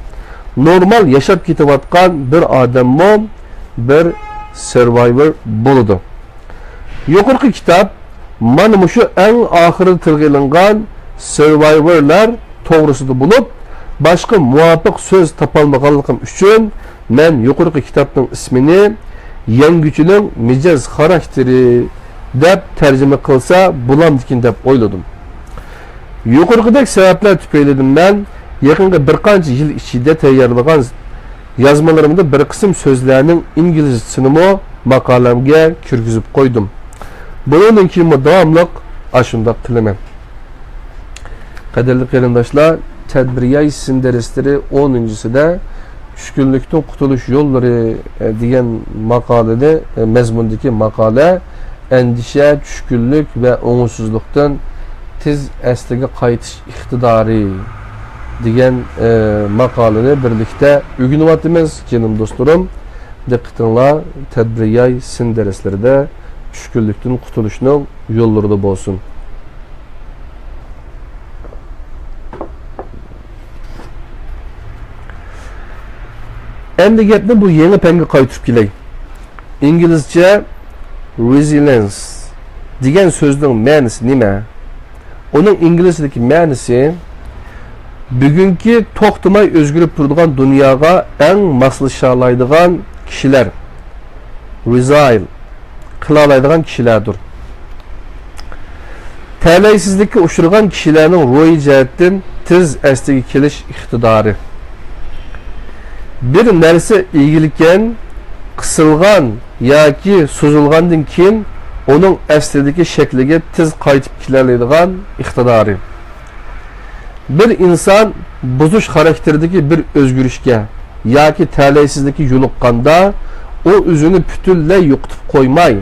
نورمال ياشاپ كېتىۋاتقان بىر ئادەممۇ بىر سەرۋايۋور بولىدۇ. يۇقىرىقى كىتاب مانا مۇشۇ ئەڭ ئاخىرىدا تىلغا ئېلىنغان سەرۋايۋورلار توغرىسىدا بولۇپ، باشقا مۇۋاپىق سۆز تاپالمىغانلىقىم ئۈچۈن، مەن يۇقىرىقى كىتابنىڭ ئىسمىنى يەڭگۈچىنىڭ مىجەز خاراكتېرى دەپ تەرجىمە قىلسا بولامدىكىن دەپ ئويلىدىم. يۇقىرىقىدەك سەۋەبلەر تۈپەيلىدىن مەن يېقىنقى بىر قانچە يىل ئىچىدە تەييارلىغان يازمىلىرىمدا بىر قىسىم سۆزلەرنىڭ ئىنگلىزچىسىنىمۇ ماقالەمگە كىرگۈزۈپ قويدۇم. بۇنىڭدىن كېيىنمۇ داۋاملىق ئاشۇنداق قىلىمەن. قەدىرلىك قېرىنداشلار، تەدبىر ياي سىن دەرسلىرى ئونىنچىسىدە چۈشكۈنلۈكتىن قۇتۇلۇش يوللىرى، ئە، دېگەن ماقالىنى، ئە، مەزمۇندىكى ماقالە ئەندىشە، چۈشكۈنلۈك ۋە ئوڭۇشسىزلىقتىن تېز ئەسلىگە قايتىش ئىقتىدارى دېگەن، ئە، ماقالىنى بىرلىكتە ئۆگىنىۋاتىمىز، جېنىم دوستلىرىم. دىققىتىڭلار تەدبىر ياي سىن دەرسلىرىدە چۈشكۈنلۈكتىن قۇتۇلۇشنىڭ يوللىرىدا بولسۇن. ئەمدى گەپنى بۇ يېڭى پەنگە قايتۇرۇپ كېلەي. ئىنگلىزچە resilience دېگەن سۆزنىڭ مەنىسى نېمە؟ ئۇنىڭ ئىنگلىزچىدىكى مەنىسى بۈگۈنكى توختىماي ئۆزگىرىپ تۇرىدىغان دۇنياغا ئەڭ ماسلىشالايدىغان كىشىلەر، resile قىلالايدىغان كىشىلەردۇر. تەلەيسىزلىككە ئۇچرىغان كىشىلەرنىڭ روھىي جەھەتتىن تېز ئەسلىگە كېلىش ئىقتىدارى. بىر نەرسە ئېگىلكەن، قىسىلغان ياكى سوزۇلغاندىن كېيىن ئۇنىڭ ئەسلىدىكى شەكلىگە تېز قايتىپ كېلەلەيدىغان ئىقتىدارى. بىر ئىنسان بۇزۇش خاراكتېرىدىكى بىر ئۆزگىرىشكە ياكى تەلەيسىزلىككە يولۇققاندا، ئۇ ئۆزىنى پۈتۈنلەي يوقىتىپ قويماي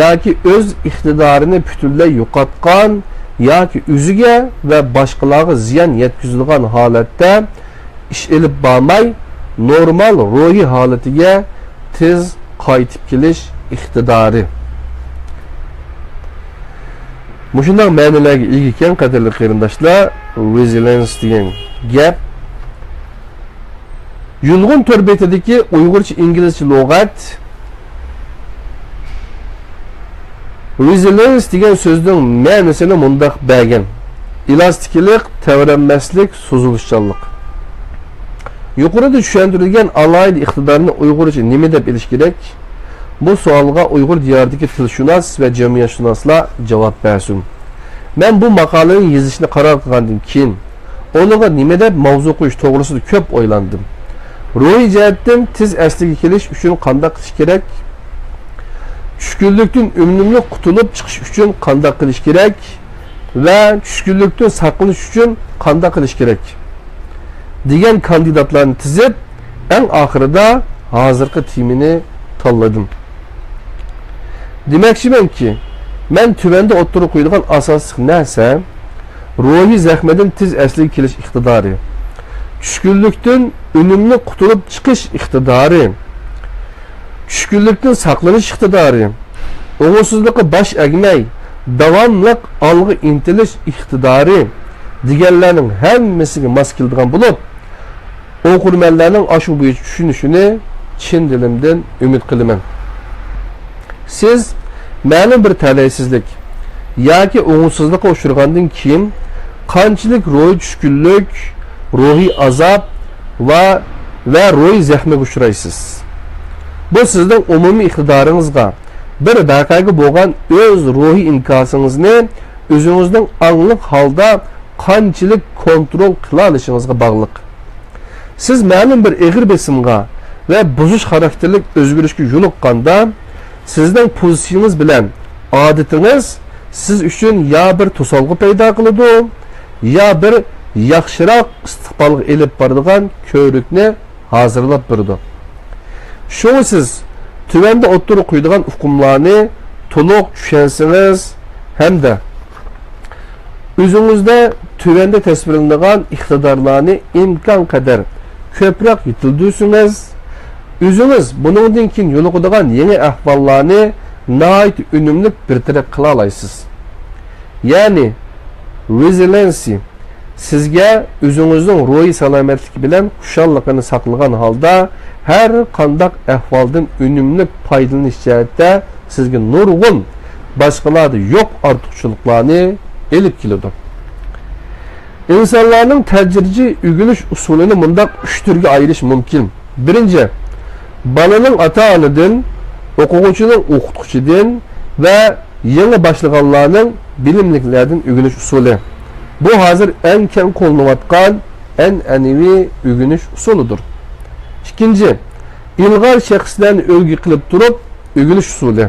ياكى ئۆز ئىقتىدارىنى پۈتۈنلەي يوقاتقان ياكى ئۆزىگە ۋە باشقىلارغا زىيان يەتكۈزىدىغان ھالەتتە ئىش ئېلىپ بارماي، نورمال روھىي ھالىتىگە تېز قايتىپ كېلىش ئىقتىدارى. مۇشۇنداق مەنىلەرگە ئىگە ئىكەن، قەدىرلىك قېرىنداشلار، resilience دېگەن گەپ. يۇلغۇن تور بېتىدىكى ئۇيغۇرچە ئىنگلىزچە لۇغەت resilience دېگەن سۆزنىڭ مەنىسىنى مۇنداق بەرگەن: ئېلاستىكلىق، تەۋرەنمەسلىك، سوزۇلۇشچانلىق. يۇقىرىدا چۈشەندۈرۈلگەن ئالاھىدە ئىقتىدارنى ئۇيغۇرچە نېمە دەپ ئېلىش كېرەك؟ بۇ سوئالغا ئۇيغۇر دىيارىدىكى تىلشۇناس ۋە جەمئىيەتشۇناسلار جاۋاب بەرسۇن. مەن بۇ ماقالىنى يېزىشنى قارار قىلغاندىن كېيىن، ئۇنىڭغا نېمە دەپ ماۋزۇ قويۇش توغرىسىدا كۆپ ئويلاندىم. روھىي جەھەتتىن تېز ئەسلىگە كېلىش ئۈچۈن قانداق قىلىش كېرەك؟ چۈشكۈنلۈكتىن ئۈنۈملۈك قۇتۇلۇپ چىقىش ئۈچۈن قانداق قىلىش كېرەك؟ ۋە چۈشكۈنلۈكتىن ساقلىنىش ئۈچۈن قانداق قىلىش كېرەك؟ دېگەن كاندىداتلارنى تىزىپ، ئەڭ ئاخىرىدا ھازىرقى تېمىنى تاللىدىم. دېمەكچىمەنكى، مەن تۆۋەندە ئوتتۇرىغا قويىدىغان ئاساسلىق نەرسە، روھىي زەخمىدىن تېز ئەسلىگە كېلىش ئىقتىدارى، چۈشكۈنلۈكتىن ئۈنۈملۈك قۇتۇلۇپ چىقىش ئىقتىدارى، چۈشكۈنلۈكتىن ساقلىنىش ئىقتىدارى، ئوڭۇشسىزلىققا باش ئەگمەي، داۋاملىق ئالغا ئىنتىلىش ئىقتىدارى دېگەنلەرنىڭ ھەممىسىگە ماس كېلىدىغان بولۇپ، ئوقۇرمەنلەرنىڭ ئاشۇ بويىچە چۈشىنىشىنى چىن دىلىمدىن ئۈمىد قىلىمەن. سىز مەلۇم بىر تەلەيسىزلىك ياكى ئوڭۇشسىزلىققا ئۇچرىغاندىن كېيىن قانچىلىك روھىي چۈشكۈنلۈك، روھىي ئازاب ۋە، ۋە روھىي زەخمىگە ئۇچرايسىز؟ بۇ سىزنىڭ ئومۇمىي ئىقتىدارىڭىزغا، بىر ۋەقەگە بولغان ئۆز روھىي ئىنكاسىڭىزنى ئۆزىڭىزنىڭ ئاڭلىق ھالدا قانچىلىك كونترول قىلالىشىڭىزغا باغلىق. سىز مەلۇم بىر ئېغىر بېسىمغا ۋە بۇزۇش خاراكتېرلىك ئۆزگىرىشكە يولۇققاندا، سىزنىڭ پوزىتسىيىڭىز بىلەن ئادىتىڭىز سىز ئۈچۈن يا بىر توسالغۇ پەيدا قىلىدۇ، يا بىر ياخشىراق ئىستىقبالغا ئېلىپ بارىدىغان كۆۋرۈكنى ھازىرلاپ بېرىدۇ. شۇڭا سىز تۆۋەندە ئوتتۇرىغا قويىدىغان ئۇقۇملارنى تولۇق چۈشەنسىڭىز ھەمدە ئۆزىڭىزدە تۆۋەندە تەسۋىرلىنىدىغان ئىقتىدارلارنى ئىمكانقەدەر كۆپرەك يېتىلدۈرسىڭىز، ئۆزىڭىز بۇنىڭدىن كېيىن يولۇقىدىغان يېڭى ئەھۋاللارنى ناھايىتى ئۈنۈملۈك بىر تەرەپ قىلالايسىز. يەنى، رېزىلىيېنسى سىزگە ئۆزىڭىزنىڭ روھىي سالامەتلىكى بىلەن خۇشاللىقىنى ساقلىغان ھالدا ھەر قانداق ئەھۋالدىن ئۈنۈملۈك پايدىلىنىش جەھەتتە سىزگە نۇرغۇن باشقىلاردا يوق ئارتۇقچىلىقلارنى ئېلىپ كېلىدۇ. ئىنسانلارنىڭ تەدرىجىي ئۆگىنىش ئۇسۇلىنى مۇنداق ئۈچ تۈرگە ئايرىش مۇمكىن. بىرىنچى، بالىنىڭ ئاتا-ئانىدىن، ئوقۇغۇچىنىڭ ئوقۇتقۇچىدىن ۋە يېڭى باشلىغانلارنىڭ بىلىملىكلەردىن ئۆگىنىش ئۇسۇلى. بۇ ھازىر ئەڭ كەڭ قوللىنىۋاتقان ئەنئەنىۋى ئۆگىنىش ئۇسۇلىدۇر. ئىككىنچى، ئىلغار شەخسلەرنى ئۈلگە قىلىپ تۇرۇپ ئۆگىنىش ئۇسۇلى.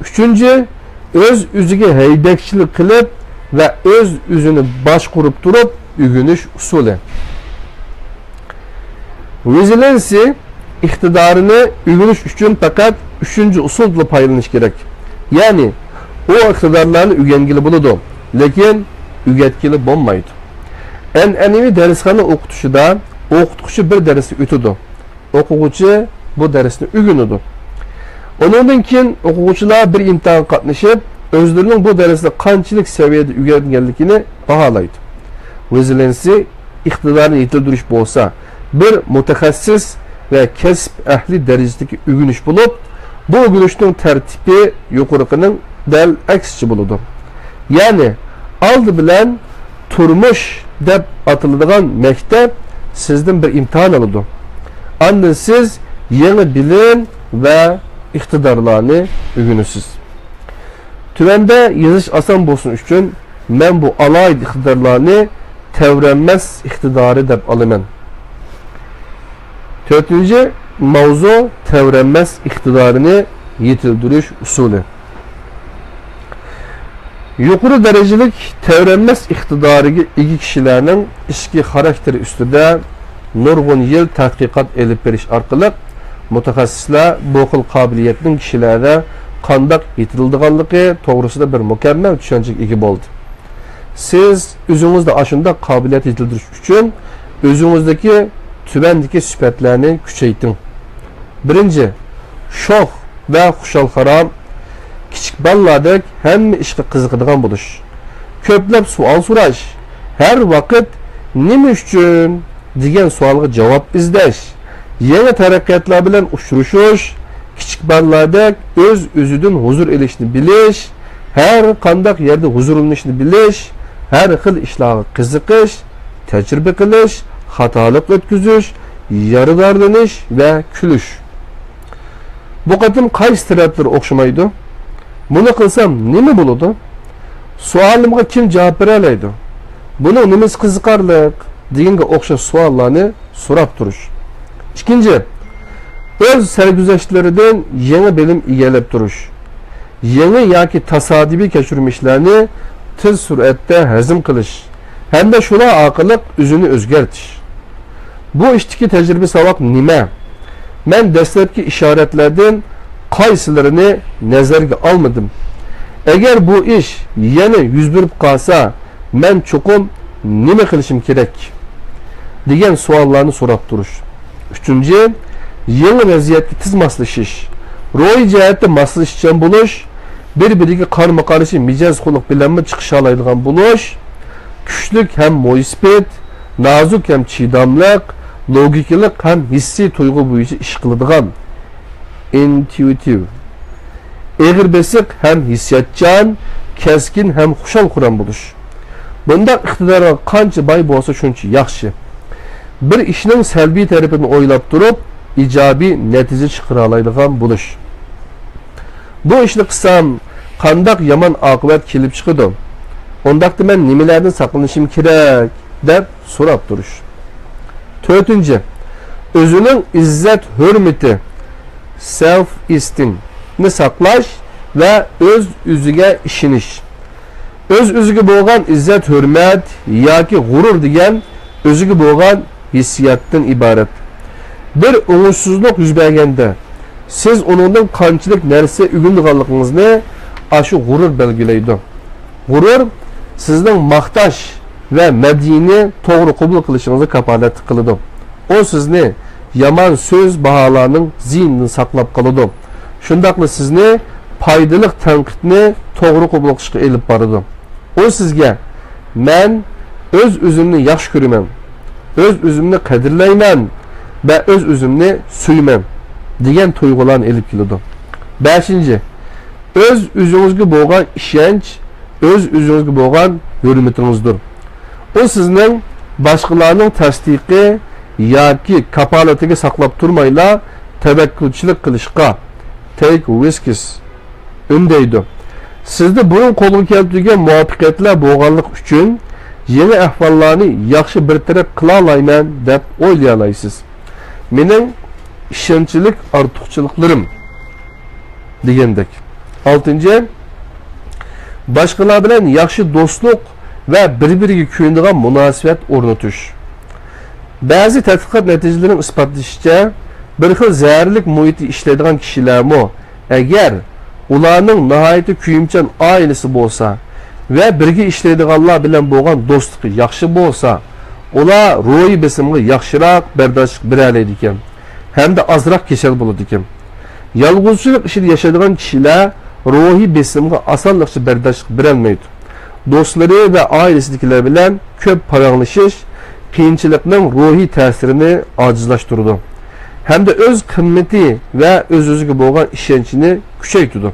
ئۈچىنچى، ئۆز-ئۆزىگە ھەيدەكچىلىك قىلىپ ۋە ئۆز-ئۆزىنى باشقۇرۇپ تۇرۇپ ئۆگىنىش ئۇسۇلى. رېزىلىيېنسى ئىقتىدارىنى ئۆگىنىش ئۈچۈن پەقەت ئۈچىنچى ئۇسۇلدىلا پايدىلىنىش كېرەك. يەنى، ئۇ ئىقتىدارلارنى ئۆگەنگىلى بولىدۇ، لېكىن ئۆگەتكىلى بولمايدۇ. ئەنئەنىۋى دەرسخانا ئوقۇتۇشىدا ئوقۇتقۇچى بىر دەرسنى ئۆتىدۇ، ئوقۇغۇچى بۇ دەرسنى ئۆگىنىدۇ. ئۇنىڭدىن كېيىن ئوقۇغۇچىلار بىر ئىمتىھانغا قاتنىشىپ، ئۆزلىرىنىڭ بۇ دەرسنى قانچىلىك سەۋىيەدە ئۆگەنگەنلىكىنى باھالايدۇ. رېزىلىيېنسى ئىقتىدارنى يېتىلدۈرۈش بولسا، بىر مۇتەخەسسىس ۋە كەسىپ ئەھلى دەرىجىسىدىكى ئۆگىنىش بولۇپ، بۇ ئۆگىنىشنىڭ تەرتىپى يۇقىرىقىنىڭ دەل ئەكسىچە بولىدۇ. يەنى، ئالدى بىلەن تۇرمۇش دەپ ئاتىلىدىغان مەكتەپ سىزدىن بىر ئىمتىھان ئالىدۇ. ئاندىن سىز يېڭى بىلىم ۋە ئىقتىدارلارنى ئۆگىنىسىز. تۆۋەندە يېزىش ئاسان بولسۇن ئۈچۈن، مەن بۇ ئالاھىدە ئىقتىدارلارنى تەۋرەنمەس ئىقتىدارى دەپ ئالىمەن. تۆتىنچى ماۋزۇ، تەۋرەنمەس ئىقتىدارىنى يېتىلدۈرۈش ئۇسۇلى. يۇقىرى دەرىجىلىك تەۋرەنمەس ئىقتىدارىغا ئىگە كىشىلەرنىڭ ئىچكى خاراكتېرى ئۈستىدە نۇرغۇن يىل تەتقىقات ئېلىپ بېرىش ئارقىلىق، مۇتەخەسسىسلەر بۇ خىل قابىلىيەتنىڭ كىشىلەردە قانداق يېتىلىدىغانلىقى توغرىسىدا بىر مۇكەممەل چۈشەنچىگە ئىگە بولدى. سىز ئۆزىڭىزدە ئاشۇنداق قابىلىيەت يېتىلدۈرۈش ئۈچۈن ئۆزىڭىزدىكى تۆۋەندىكى سۈپەتلەرنى كۈچەيتىڭ. بىرىنچى، شوخ ۋە خۇشال-خۇرام، كىچىك بالىلاردەك ھەممە ئىشقا قىزىقىدىغان بولۇش، كۆپلەپ سوئال سوراش، ھەر ۋاقىت «نېمە ئۈچۈن؟» دېگەن سوئالغا جاۋاب ئىزدەش، يېڭى تەرەققىياتلار بىلەن ئۇچرىشىش، كىچىك بالىلاردەك ئۆز-ئۆزىدىن ھۇزۇر ئېلىشنى بىلىش، ھەر قانداق يەردە ھۇزۇرلىنىشنى بىلىش، ھەر خىل ئىشلارغا قىزىقىش، تەجرىبە قىلىش، خاتالىق ئۆتكۈزۈش، يارىدارلىنىش ۋە كۈلۈش. بۇ قېتىم قايسى تەرەپلىرى ئوخشىمايدۇ؟ بۇنى قىلسام نېمە بولىدۇ؟ سوئالىمغا كىم جاۋاب بېرەلەيدۇ؟ بۇنىڭ نېمىسى قىزىقارلىق؟ دېگەنگە ئوخشاش سوئاللارنى سوراپ تۇرۇش. ئىككىنچى، ئۆز سەرگۈزەشتلىرىدىن يېڭى بىلىم ئىگىلەپ تۇرۇش. يېڭى ياكى تاسادىپىي كەچۈرمىشلەرنى تېز سۈرئەتتە ھەزىم قىلىش ھەمدە شۇلار ئارقىلىق ئۆزىنى ئۆزگەرتىش. بۇ ئىشتىكى تەجرىبە ساۋاق نېمە؟ مەن دەسلەپكى ئىشارەتلەردىن قايسىلىرىنى نەزەرگە ئالمىدىم؟ ئەگەر بۇ ئىش يەنە يۈز بېرىپ قالسا، مەن چوقۇم نېمە قىلىشىم كېرەك؟ دېگەن سوئاللارنى سوراپ تۇرۇش. ئۈچىنچى، يېڭى ۋەزىيەتكە تېز ماسلىشىش. روھىي جەھەتتە ماسلىشىشچان بولۇش، بىر-بىرىگە قارىمۇقارشى مىجەز خۇلق بىلەنمۇ چىقىشالايدىغان بولۇش، كۈچلۈك ھەم مويسىپىت، نازۇك ھەم چىداملىق، لوگىكىلىق ھەم ھېسسىي تۇيغۇ بويىچە ئىش قىلىدىغان، ئىنتۇىتىۋ، ئېغىر بېسىق ھەم ھېسسىياتچان، كەسكىن ھەم خۇشال-خۇرام بولۇش. بۇنداق ئىقتىدارغا قانچە باي بولسا، شۇنچە ياخشى. بىر ئىشنىڭ سەلبىي تەرىپىنى ئويلاپ تۇرۇپ، ئىجابىي نەتىجە چىقىرالايدىغان بولۇش. بۇ ئىشنى قىلسام، قانداق يامان ئاقىۋەت كېلىپ چىقىدۇ؟ ئۇنداقتا مەن نېمىلەردىن ساقلىنىشىم كېرەك؟ دەپ سوراپ تۇرۇش. تۆتىنچى، ئۆزىنىڭ ئىززەت-ھۆرمىتى، سېلف ئېستىم، نى ساقلاش ۋە ئۆز-ئۆزىگە ئىشىنىش. ئۆز-ئۆزىگە بولغان ئىززەت-ھۆرمەت ياكى غۇرۇر دېگەن ئۆزىگە بولغان ھېسسىياتتىن ئىبارەت. بىر ئوڭۇشسىزلىق يۈز بەرگەندە، سىز ئۇنىڭدىن قانچىلىك نەرسە ئۆگىنىدىغانلىقىڭىزنى ئاشۇ غۇرۇر بەلگىلەيدۇ. غۇرۇر سىزنىڭ ماختاش ۋە مەدھىينى توغرا قوبۇل قىلىشىڭىزغا كاپالەتلىك قىلىدۇ. ئۇ سىزنى يامان سۆز، باھالارنىڭ زىيىنىدىن ساقلاپ قالىدۇ. شۇنداقلا سىزنى پايدىلىق تەنقىدنى توغرا قوبۇل قىلىشقا ئېلىپ بارىدۇ. ئۇ سىزگە، مەن ئۆز-ئۆزۈمنى ياخشى كۆرىمەن، ئۆز-ئۆزۈمنى قەدىرلەيمەن ۋە ئۆز-ئۆزۈمنى سۆيىمەن دېگەن تۇيغۇلارنى ئېلىپ كېلىدۇ. بەشىنچى، ئۆز-ئۆزىڭىزگە بولغان ئىشەنچ، ئۆز-ئۆزىڭىزگە بولغان ھۆرمىتىڭىزدۇر. ئۇ سىزنىڭ باشقىلارنىڭ تەستىقى ياكى كاپالىتىگە ساقلاپ تۇرمايلا تەۋەككۈلچىلىك قىلىشقا، تەيك ۋىسكىس، ئۈندەيدۇ. سىزدە بۇرۇن قولغا كەلتۈرگەن مۇۋەپپەقىيەتلەر بولغانلىقى ئۈچۈن يېڭى ئەھۋاللارنى ياخشى بىر تەرەپ قىلالايمەن دەپ ئويلىيالايسىز. مېنىڭ ئىشەنچلىك ئارتۇقچىلىقلىرىم دېگەندەك. ئالتىنچى، باشقىلار بىلەن ياخشى دوستلۇق ۋە بىر-بىرىگە كۆيۈنىدىغان مۇناسىۋەت ئورنىتىش. بەزى تەتقىقات نەتىجىلىرىنىڭ ئىسپاتلىشىچە، بىر خىل زەھەرلىك مۇھىتتا ئىشلەيدىغان كىشىلەرمۇ، ئەگەر ئۇلارنىڭ ناھايىتى كۆيۈمچان ئائىلىسى بولسا ۋە بىرگە ئىشلەيدىغانلار بىلەن بولغان دوستلۇقى ياخشى بولسا، ئۇلار روھىي بېسىمغا ياخشىراق بەرداشلىق بېرەلەيدىكەن ھەمدە ئازراق كېسەل بولىدىكەن. يالغۇزچىلىق ئىچىدە ياشايدىغان كىشىلەر روھىي بېسىمغا ئاسانلىقچە بەرداشلىق بېرەلمەيدۇ. دوستلىرى ۋە ئائىلىسىدىكىلەر بىلەن كۆپ پاراڭلىشىش قىيىنچىلىقنىڭ روھىي تەسىرىنى ئاجىزلاشتۇرىدۇ ھەمدە ئۆز قىممىتى ۋە ئۆز-ئۆزىگە بولغان ئىشەنچىنى كۈچەيتىدۇ.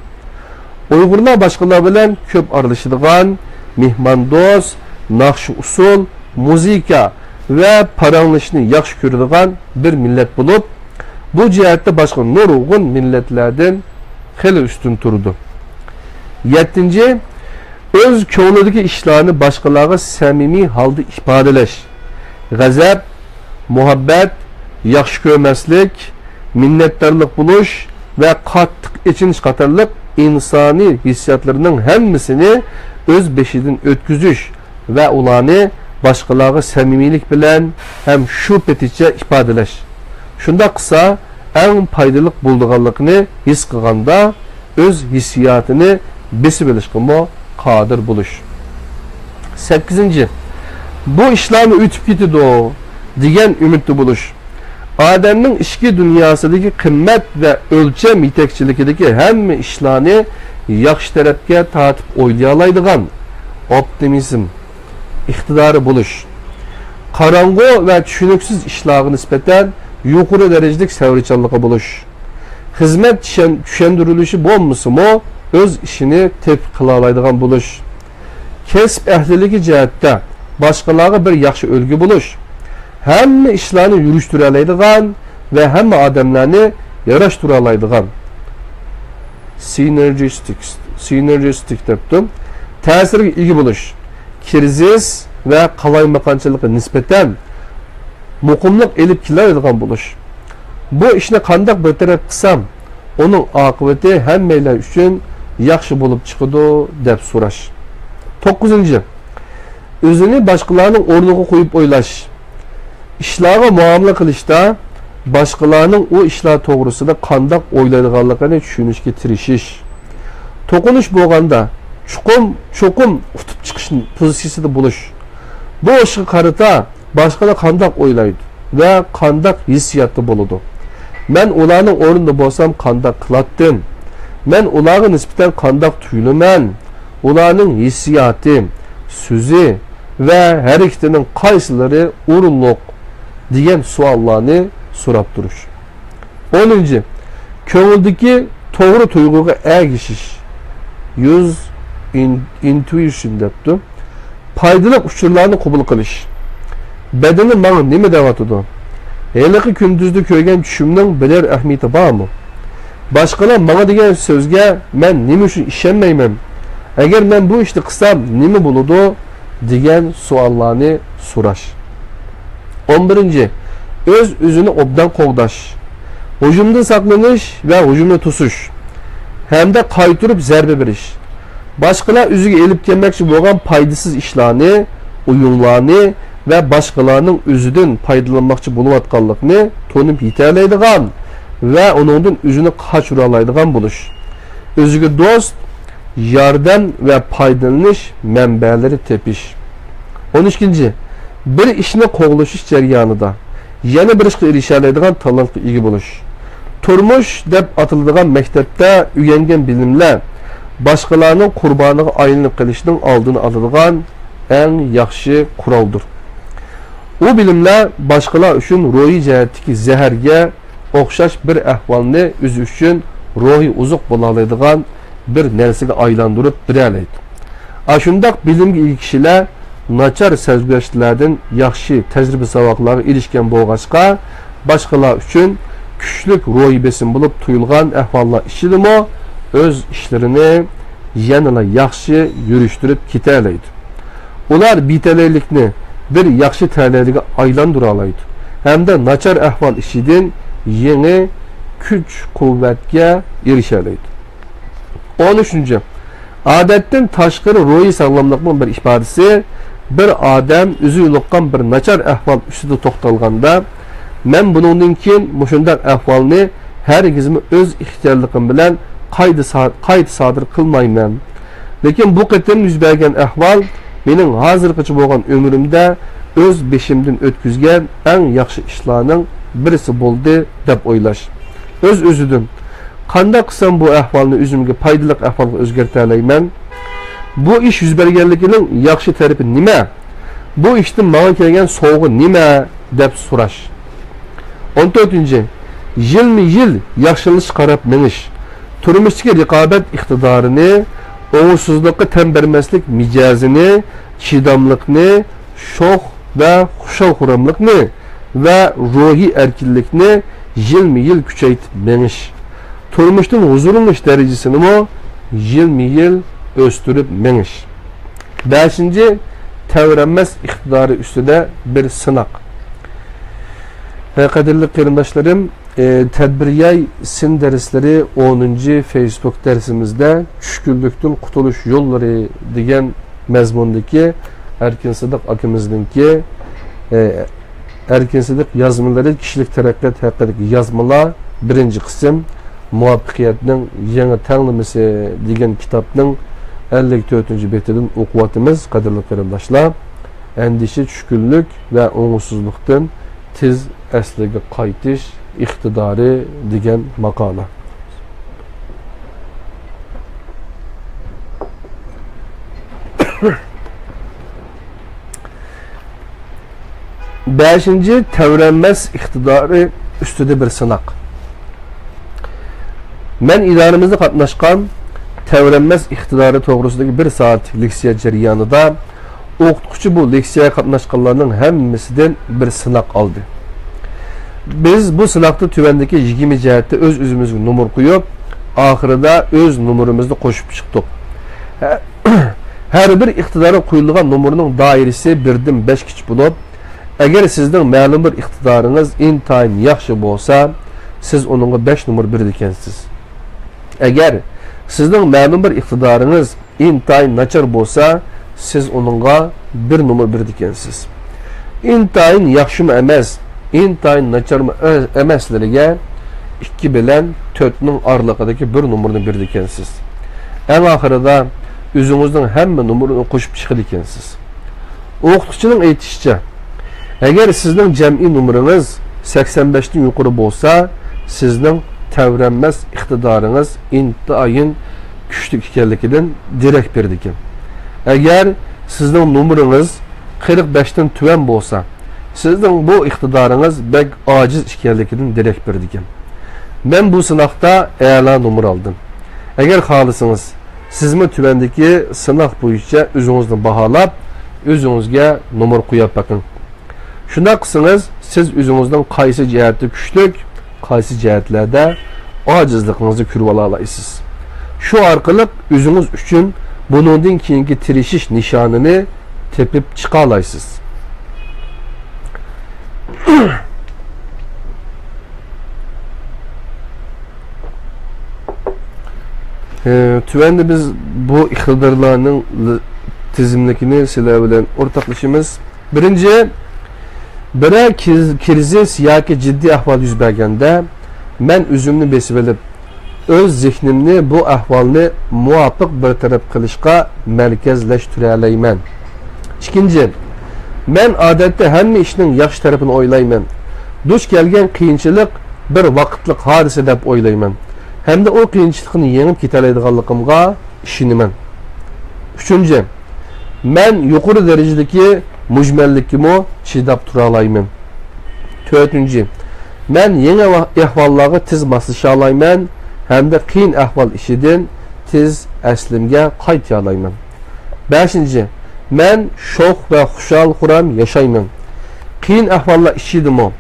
ئۇيغۇرلار باشقىلار بىلەن كۆپ ئارىلىشىدىغان، مېھماندوست، ناخشا-ئۇسسۇل، مۇزىكا ۋە پاراڭلىشىشنى ياخشى كۆرىدىغان بىر مىللەت بولۇپ، بۇ جەھەتتە باشقا نۇرغۇن مىللەتلەردىن خېلى ئۈستۈن تۇرىدۇ. يەتتىنچى، ئۆز كۆڭلىدىكى ئىشلارنى باشقىلارغا سەمىمىي ھالدا ئىپادىلەش. غەزەپ، مۇھەببەت، ياخشى كۆرمەسلىك، مىننەتدارلىق بولۇش ۋە قاتتىق ئېچىنىش قاتارلىق ئىنسانىي ھېسسىياتلىرىنىڭ ھەممىسىنى ئۆز بېشىدىن ئۆتكۈزۈش ۋە ئۇلارنى باشقىلارغا سەمىمىيلىك بىلەن ھەم شۇ پېتىچە ئىپادىلەش. شۇنداق قىلسا، ئەڭ پايدىلىق بولىدىغانلىقىنى ھېس قىلغاندا، ئۆز ھېسسىياتىنى بېسىۋېلىشقىمۇ قادىر بولۇش. سەككىزىنچى، بۇ ئىشلارمۇ ئۆتۈپ كېتىدۇ، دېگەن ئۈمىدتە بولۇش. ئادەمنىڭ ئىچكى دۇنياسىدىكى قىممەت ۋە ئۆلچەم يېتەكچىلىكىدىكى ھەممە ئىشلارنى ياخشى تەرەپكە تارتىپ ئويلىيالايدىغان ئوپتىمىزم ئىقتىدارى بولۇش. قاراڭغۇ ۋە چۈشىنىكسىز ئىشلارغا نىسبەتەن يۇقىرى دەرىجىلىك سەۋرچانلىقى بولۇش. خىزمەت چۈشەن-، چۈشەندۈرۈلۈشى بولمىسىمۇ، ئۆز ئىشىنى تېپىپ قىلالايدىغان بولۇش. كەسىپ ئەھلىلىكى جەھەتتە باشقىلارغا بىر ياخشى ئۈلگە بولۇش. ھەممە ئىشلارنى يۈرۈشتۈرەلەيدىغان ۋە ھەممە ئادەملەرنى ياراشتۇرالايدىغان، سىنېرژىستىك، سىنېرژىستىك دەپتۇ، تەسىرگە ئىگە بولۇش. كىرىزىس ۋە قالايمىقانچىلىققا نىسبەتەن مۇقىملىق ئېلىپ كېلەلەيدىغان بولۇش. بۇ ئىشنى قانداق بىر تەرەپ قىلسام، ئۇنىڭ ئاقىۋىتى ھەممەيلەن ئۈچۈن ياخشى بولۇپ چىقىدۇ، دەپ سوراش. توققۇزىنچى، ئۆزىنى باشقىلارنىڭ ئورنىغا قويۇپ ئويلاش. ئىشلارغا مۇئامىلە قىلىشتا باشقىلارنىڭ ئۇ ئىشلار توغرىسىدا قانداق ئويلايدىغانلىقىنى چۈشىنىشكە تىرىشىش. توقۇنۇش بولغاندا چوقۇم، چوقۇم ئۇتۇپ چىقىش پوزىتسىيىسىدە بولۇش. بۇ ئىشقا قارىتا باشقىلار قانداق ئويلايدۇ ۋە قانداق ھېسسىياتتا بولىدۇ؟ مەن ئۇلارنىڭ ئورنىدا بولسام قانداق قىلاتتىم؟ مەن ئۇلارغا نىسبەتەن قانداق تۇيۇلىمەن؟ ئۇلارنىڭ ھېسسىياتى، سۆزى ۋە ھەرىكىتىنىڭ قايسىلىرى ئورۇنلۇق؟ دېگەن سوئاللارنى سوراپ تۇرۇش. ئونىنچى، كۆڭۈلدىكى توغرا تۇيغۇغا ئەگىشىش. يۇز ئىن-، ئىنتۇيشن دەپتۇ. پايدىلىق ئۇچۇرلارنى قوبۇل قىلىش. بەدىنىم ماڭا نېمە دەۋاتىدۇ؟ ھېلىقى كۈندۈزدە كۆرگەن چۈشۈمنىڭ بىرەر ئەھمىيىتى بارمۇ؟ باشقىلار ماڭا دېگەن سۆزگە مەن نېمە ئۈچۈن ئىشەنمەيمەن؟ ئەگەر مەن بۇ ئىشنى قىلسام نېمە بولىدۇ؟ دېگەن سوئاللارنى سوراش. ئون بىرىنچى، ئۆز-ئۆزىنى ئوبدان قوغداش. ھۇجۇمدىن ساقلىنىش ۋە ھۇجۇمنى توسۇش ھەمدە قايتۇرۇپ زەربە بېرىش. باشقىلار ئۆزىگە ئېلىپ كەلمەكچى بولغان پايدىسىز ئىشلارنى، ئويۇنلارنى ۋە باشقىلارنىڭ ئۆزىدىن پايدىلانماقچى بولۇۋاتقانلىقىنى تونۇپ يېتەلەيدىغان ۋە ئۇنىڭدىن ئۆزىنى قاچۇرالايدىغان بولۇش. ئۆزىگە دوست، ياردەم ۋە پايدىلىنىش مەنبەلىرى تېپىش. ئون ئىككىنچى، بىر ئىشنى قوغلىشىش جەريانىدا يەنە بىر ئىشقا ئېرىشەلەيدىغان تالانتقا ئىگە بولۇش. تۇرمۇش دەپ ئاتىلىدىغان مەكتەپتە ئۆگەنگەن بىلىملەر باشقىلارنىڭ قۇربانىغا ئايلىنىپ قېلىشنىڭ ئالدىنى ئالىدىغان ئەڭ ياخشى قورالدۇر. ئۇ بىلىملەر باشقىلار ئۈچۈن روھىي جەھەتتىكى زەھەرگە ئوخشاش بىر ئەھۋالنى ئۆزى ئۈچۈن روھىي ئوزۇق بولالايدىغان بىر نەرسىگە ئايلاندۇرۇپ بېرەلەيدۇ. ئاشۇنداق بىلىمگە ئىگە كىشىلەر ناچار سەرگۈزەشتلەردىن ياخشى تەجرىبە-ساۋاقلارغا ئېرىشكەن بولغاچقا، باشقىلار ئۈچۈن كۈچلۈك روھىي بېسىم بولۇپ تۇيۇلغان ئەھۋاللار ئىچىدىمۇ ئۆز ئىشلىرىنى يەنىلا ياخشى يۈرۈشتۈرۈپ كېتەلەيدۇ. ئۇلار بىتەلەيلىكنى بىر ياخشى تەلەيلىككە ئايلاندۇرالايدۇ ھەمدە ناچار ئەھۋال ئىچىدىن يېڭى كۈچ-قۇۋۋەتكە ئېرىشەلەيدۇ. ئون ئۈچىنچى، ئادەتتىن تاشقىرى روھىي ساغلاملىقنىڭ بىر ئىپادىسى، بىر ئادەم ئۆزى يولۇققان بىر ناچار ئەھۋال ئۈستىدە توختالغاندا، مەن بۇنىڭدىن كېيىن مۇشۇنداق ئەھۋالنى ھەرگىزمۇ ئۆز ئىختىيارلىقىم بىلەن قايتا سا-، قايتا سادىر قىلمايمەن. لېكىن بۇ قېتىم يۈز بەرگەن ئەھۋال مېنىڭ ھازىرغىچە بولغان ئۆمرۈمدە ئۆز بېشىمدىن ئۆتكۈزگەن ئەڭ ياخشى ئىشلارنىڭ بىرسى بولدى، دەپ ئويلاش. ئۆز-ئۆزىدىن، قانداق قىلسام بۇ ئەھۋالنى ئۆزۈمگە پايدىلىق ئەھۋالغا ئۆزگەرتەلەيمەن؟ بۇ ئىش يۈز بەرگەنلىكىنىڭ ياخشى تەرىپى نېمە؟ بۇ ئىشتىن ماڭا كەلگەن سوۋغا نېمە؟ دەپ سوراش. ئون تۆتىنچى، يىلمۇ يىل ياخشىلىنىشقا قاراپ مېڭىش. تۇرمۇشتىكى رىقابەت ئىقتىدارىنى، ئوڭۇشسىزلىققا تەن بەرمەسلىك مىجەزىنى، چىداملىقنى، شوخ ۋە خۇشال-خۇراملىقنى ۋە روھىي ئەركىنلىكنى يىلمۇ يىل كۈچەيتىپ مېڭىش. تۇرمۇشتىن ھۇزۇرلىنىش دەرىجىسىنىمۇ يىلمۇ يىل ئۆستۈرۈپ مېڭىش. بەشىنچى، تەۋرەنمەس ئىقتىدارى ئۈستىدە بىر سىناق. ھە، قەدىرلىك قېرىنداشلىرىم، ئى، تەدبىر ياي سىن دەرسلىرى ئونىنچى فېيسبۇك دەرسىمىزدە چۈشكۈنلۈكتىن قۇتۇلۇش يوللىرى دېگەن مەزمۇندىكى ئەركىن سىدىق ئاكىمىزنىڭكى، ئى، ئەركىن سىدىق يازمىلىرى، كىشىلىك تەرەققىيات ھەققىدىكى يازمىلار، بىرىنچى قىسىم، مۇۋەپپەقىيەتنىڭ يېڭى تەڭلىمىسى دېگەن كىتابنىڭ ئەللىك تۆتىنچى بېتىدىن ئوقۇۋاتىمىز، قەدىرلىك قېرىنداشلار. ئەندىشە، چۈشكۈنلۈك ۋە ئوڭۇشسىزلىقتىن تېز ئەسلىگە قايتىش ئىقتىدارى دېگەن ماقالە. بەشىنچى، تەۋرەنمەس ئىقتىدارى ئۈستىدە بىر سىناق. مەن ئىدارىمىزدە قاتناشقان تەۋرەنمەس ئىقتىدارى توغرىسىدىكى بىر سائەتلىك لېكسىيە جەريانىدا ئوقۇتقۇچى بۇ لېكسىيەگە قاتناشقانلارنىڭ ھەممىسىدىن بىر سىناق ئالدى. بىز بۇ سىناقتا تۆۋەندىكى يىگىرمە جەھەتتە ئۆز-ئۆزىمىزگە نومۇر قويۇپ، ئاخىرىدا ئۆز نومۇرىمىزنى قوشۇپ چىقتۇق. ھە-، ھەر بىر ئىقتىدارغا قويۇلغان نومۇرنىڭ دائىرىسى بىردىن بەشكىچە بولۇپ، ئەگەر سىزنىڭ مەلۇم بىر ئىقتىدارىڭىز ئىنتايىن ياخشى بولسا، سىز ئۇنىڭغا بەش نومۇر بېرىدىكەنسىز. ئەگەر سىزنىڭ مەلۇم بىر ئىقتىدارىڭىز ئىنتايىن ناچار بولسا، سىز ئۇنىڭغا بىر نومۇر بېرىدىكەنسىز. ئىنتايىن ياخشىمۇ ئەمەس، ئىنتايىن ناچارمۇ ئە-، ئەمەسلىرىگە ئىككى بىلەن تۆتنىڭ ئارىلىقىدىكى بىر نومۇرنى بېرىدىكەنسىز. ئەڭ ئاخىرىدا ئۆزىڭىزنىڭ ھەممە نومۇرىنى قوشۇپ چىقىدىكەنسىز. ئوقۇتقۇچىنىڭ ئېيتىشىچە، ئەگەر سىزنىڭ جەمئىي نومۇرىڭىز سەكسەن بەشتىن يۇقىرى بولسا، سىزنىڭ تەۋرەنمەس ئىقتىدارىڭىز ئىنتايىن كۈچلۈك ئىكەنلىكىدىن دېرەك بېرىدىكەن. ئەگەر سىزنىڭ نومۇرىڭىز قىرىق بەشتىن تۆۋەن بولسا، سىزنىڭ بۇ ئىقتىدارىڭىز بەك ئاجىز ئىكەنلىكىدىن دېرەك بېرىدىكەن. مەن بۇ سىناقتا ئەلا نومۇر ئالدىم. ئەگەر خالىسىڭىز، سىزمۇ تۆۋەندىكى سىناق بويىچە ئۆزىڭىزنى باھالاپ، ئۆزىڭىزگە نومۇر قويۇپ بېقىڭ. شۇنداق قىلسىڭىز، سىز ئۆزىڭىزنىڭ قايسى جەھەتتە كۈچلۈك، قايسى جەھەتلەردە ئاجىزلىقىڭىزنى كۆرۈۋالالايسىز. شۇ ئارقىلىق ئۆزىڭىز ئۈچۈن بۇنىڭدىن كېيىنكى تىرىشىش نىشانىنى تېپىپ چىقالايسىز. ئى، تۆۋەندە بىز بۇ ئىقتىدارلارنىڭ لى-، تىزىملىكىنى سىلەر بىلەن ئورتاقلىشىمىز. بىرىنچى، بىرەر كىز-، كىرىزىس ياكى جىددىي ئەھۋال يۈز بەرگەندە، مەن ئۆزۈمنى بېسىۋېلىپ، ئۆز زېھنىمنى بۇ ئەھۋالنى مۇۋاپىق بىر تەرەپ قىلىشقا مەركەزلەشتۈرەلەيمەن. ئىككىنچى، مەن ئادەتتە ھەممە ئىشنىڭ ياخشى تەرىپىنى ئويلايمەن. دۇچ كەلگەن قىيىنچىلىق بىر ۋاقىتلىق ھادىسە دەپ ئويلايمەن ھەمدە ئۇ قىيىنچىلىقنى يېڭىپ كېتەلەيدىغانلىقىمغا ئىشىنىمەن. ئۈچىنچى، مەن يۇقىرى دەرىجىدىكى مۈجمەللىككىمۇ چىداپ تۇرالايمەن. تۆتىنچى، مەن يېڭى ئەھۋاللارغا تېز ماسلىشالايمەن ھەمدە قىيىن ئەھۋال ئىچىدىن تېز ئەسلىمگە قايتالايمەن. بەشىنچى، مەن شوخ ۋە خۇشال-خۇرام ياشايمەن. قىيىن ئەھۋاللار ئىچىدىمۇ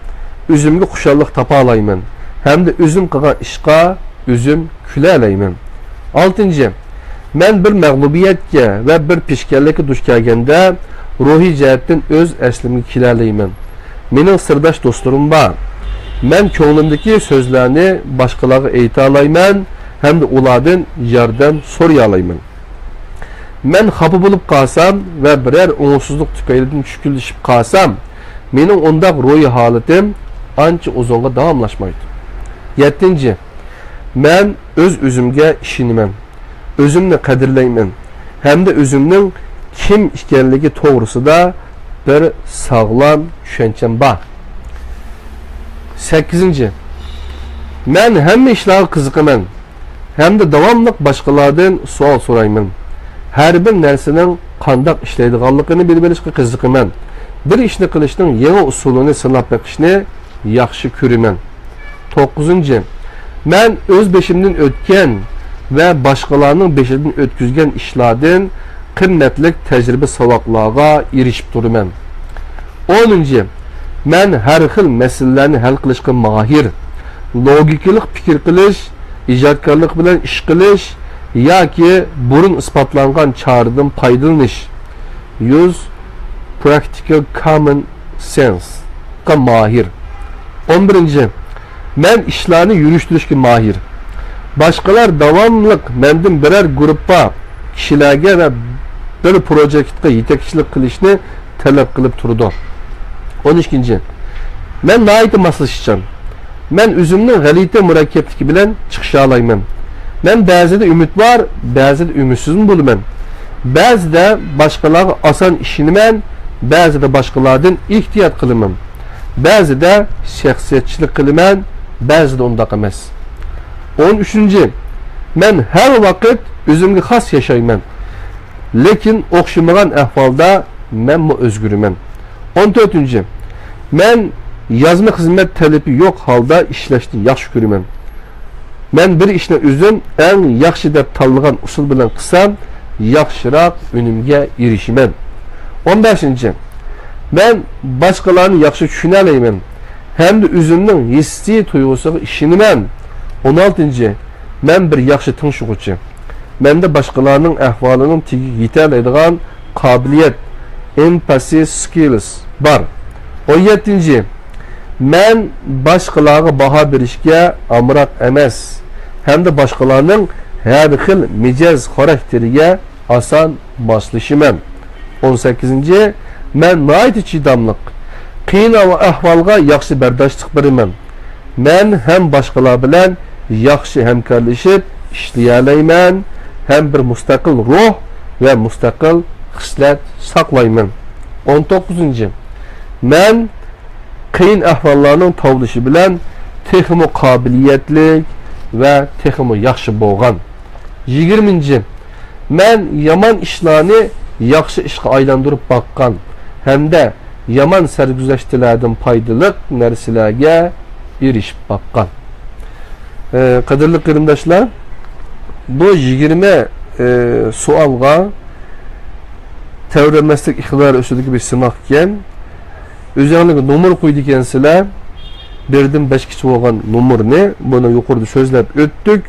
ئۆزۈمگە خۇشاللىق تاپالايمەن ھەمدە ئۆزۈم قىلغان ئىشقا ئۆزۈم كۈلەلەيمەن. ئالتىنچى، مەن بىر مەغلۇبىيەتكە ۋە بىر پېشكەللىككە دۇچ كەلگەندە، روھىي جەھەتتىن ئۆز ئەسلىمگە كېلەلەيمەن. مېنىڭ سىرداش دوستلىرىم بار. مەن كۆڭلۈمدىكى سۆزلەرنى باشقىلارغا ئېيتالايمەن ھەمدە ئۇلاردىن ياردەم سورىيالايمەن. مەن خاپا بولۇپ قالسام ۋە بىرەر ئوڭۇشسىزلىق تۈپەيلىدىن چۈشكۈنلىشىپ قالسام، مېنىڭ ئۇنداق روھىي ھالىتىم ئانچە ئۇزۇنغا داۋاملاشمايدۇ. يەتتىنچى، مەن ئۆز-ئۆزۈمگە ئىشىنىمەن، ئۆزۈمنى قەدىرلەيمەن ھەمدە ئۆزۈمنىڭ كىم ئىكەنلىكى توغرىسىدا بىر ساغلام چۈشەنچەم بار. سەككىزىنچى، مەن ھەممە ئىشلارغا قىزىقىمەن ھەمدە داۋاملىق باشقىلاردىن سوئال سورايمەن. ھەر بىر نەرسىنىڭ قانداق ئىشلەيدىغانلىقىنى بىلىۋېلىشقا قىزىقىمەن. بىر ئىشنى قىلىشنىڭ يېڭى ئۇسۇلىنى سىناپ بېقىشنى ياخشى كۆرىمەن. توققۇزىنچى، مەن ئۆز بېشىمدىن ئۆتكەن ۋە باشقىلارنىڭ بېشىدىن ئۆتكۈزگەن ئىشلاردىن قىممەتلىك تەجرىبە-ساۋاقلارغا ئېرىشىپ تۇرىمەن. ئونىنچى، مەن ھەر خىل مەسىلىلەرنى ھەل قىلىشقا ماھىر. لوگىكىلىق پىكىر قىلىش، ئىجادكارلىق بىلەن ئىش قىلىش ياكى بۇرۇن ئىسپاتلانغان چارىدىن پايدىلىنىش. Use practical common sense قا ماھىر. ئون بىرىنچى، مەن ئىشلارنى يۈرۈشتۈرۈشكە ماھىر. باشقىلار داۋاملىق مەندىن بىرەر گۇرۇپپا كىشىلەرگە ۋە بىر پروجېكتقا يېتەكچىلىك قىلىشنى تەلەپ قىلىپ تۇرىدۇ. ئون ئىككىنچى، مەن ناھايىتى ماسلىشىشچان. مەن ئۆزۈمنىڭ غەلىتە مۇرەككەپلىكى بىلەن چىقىشالايمەن. مەن بەزىدە ئۈمىدۋار، بەزىدە ئۈمىدسىزمۇ بولىمەن. بەزىدە باشقىلارغا ئاسان ئىشىنىمەن، بەزىدە باشقىلاردىن ئېھتىيات قىلىمەن. بەزىدە شەخسىيەتچىلىك قىلىمەن، بەزىدە ئۇنداق ئەمەس. ئون ئۈچىنچى، مەن ھەر ۋاقىت ئۆزۈمگە خاس ياشايمەن. لېكىن ئوخشىمىغان ئەھۋالدا مەنمۇ ئۆزگىرىمەن. ئون تۆتىنچى، مەن يازما خىزمەت تەلىپى يوق ھالدا ئىشلەشنى ياخشى كۆرىمەن. مەن بىر ئىشنى ئۆزۈم ئەڭ ياخشى دەپ تاللىغان ئۇسۇل بىلەن قىلسام، ياخشىراق ئۈنۈمگە ئېرىشىمەن. ئون بەشىنچى، مەن باشقىلارنى ياخشى چۈشىنەلەيمەن ھەمدە ئۆزۈمنىڭ ھېسسىي تۇيغۇسىغا ئىشىنىمەن. ئون ئالتىنچى، مەن بىر ياخشى تىڭشىغۇچى. مەندە باشقىلارنىڭ ئەھۋالىنىڭ تېگىگە يېتەلەيدىغان قابىلىيەت، empathy skills، بار. ئون يەتتىنچى، مەن باشقىلارغا باھا بېرىشكە ئامراق ئەمەس ھەمدە باشقىلارنىڭ ھەر خىل مىجەز خاراكتېرىگە ئاسان ماسلىشىمەن. ئون سەككىزىنچى، مەن ناھايىتى چىداملىق، قىيىن ئەھۋالغا ياخشى بەرداشلىق بېرىمەن. مەن ھەم باشقىلار بىلەن ياخشى ھەمكارلىشىپ ئىشلىيەلەيمەن ھەم بىر مۇستەقىل روھ ۋە مۇستەقىل خىسلەت ساقلايمەن. ئون توققۇزىنچى، مەن قىيىن ئەھۋاللارنىڭ تاۋلىشى بىلەن تېخىمۇ قابىلىيەتلىك ۋە تېخىمۇ ياخشى بولغان. يىگىرمىنچى، مەن يامان ئىشلارنى ياخشى ئىشقا ئايلاندۇرۇپ باققان ھەمدە يامان سەرگۈزەشتلەردىن پايدىلىق نەرسىلەرگە ئېرىشىپ باققان. ئە، قەدىرلىك قېرىنداشلار، بۇ يىگىرمە، ئە، سوئالغا تەۋرەنمەسلىك ئىقتىدارى ئۈستىدىكى بىر سىناق ئىكەن. ئۆزۈڭلارغا نومۇر قويىدىكەنسىلەر، بىردىن بەشكىچە بولغان نومۇرنى، بۇنى يۇقىرىدا سۆزلەپ ئۆتتۇق.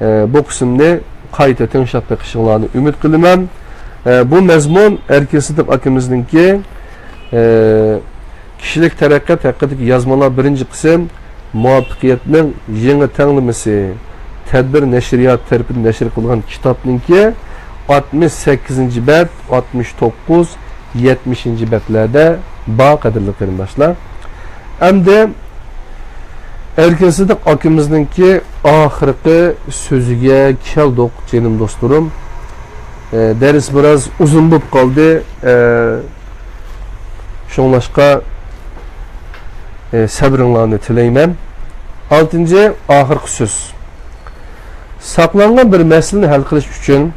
ئە، بۇ قىسىمنى قايتا تىڭشاپ بېقىشىڭلارنى ئۈمىد قىلىمەن. ئە، بۇ مەزمۇن ئەركىن سىدىق ئاكىمىزنىڭكى، ئە، كىشىلىك تەرەققىيات ھەققىدىكى يازمىلار بىرىنچى قىسىم، مۇۋەپپەقىيەتنىڭ يېڭى تەڭلىمىسى، تەدبىر نەشرىياتى تەرىپىدىن نەشر قىلغان كىتابنىڭكى ئاتمىش سەككىزىنچى بەت، ئاتمىش توققۇز، يەتمىشىنچى بەتلەردە بار، قەدىرلىك قېرىنداشلار. ئەمدى ئەركىن سىدىق ئاكىمىزنىڭكى ئاخىرقى سۆزىگە كەلدۇق، جېنىم دوستلىرىم. ئە، دەرس بىراز ئۇزۇن بولۇپ قالدى. ئە، شۇڭلاشقا، ئە، سەبرىڭلارنى تىلەيمەن. ئالتىنچى، ئاخىرقى سۆز. ساقلانغان بىر مەسىلىنى ھەل قىلىش ئۈچۈن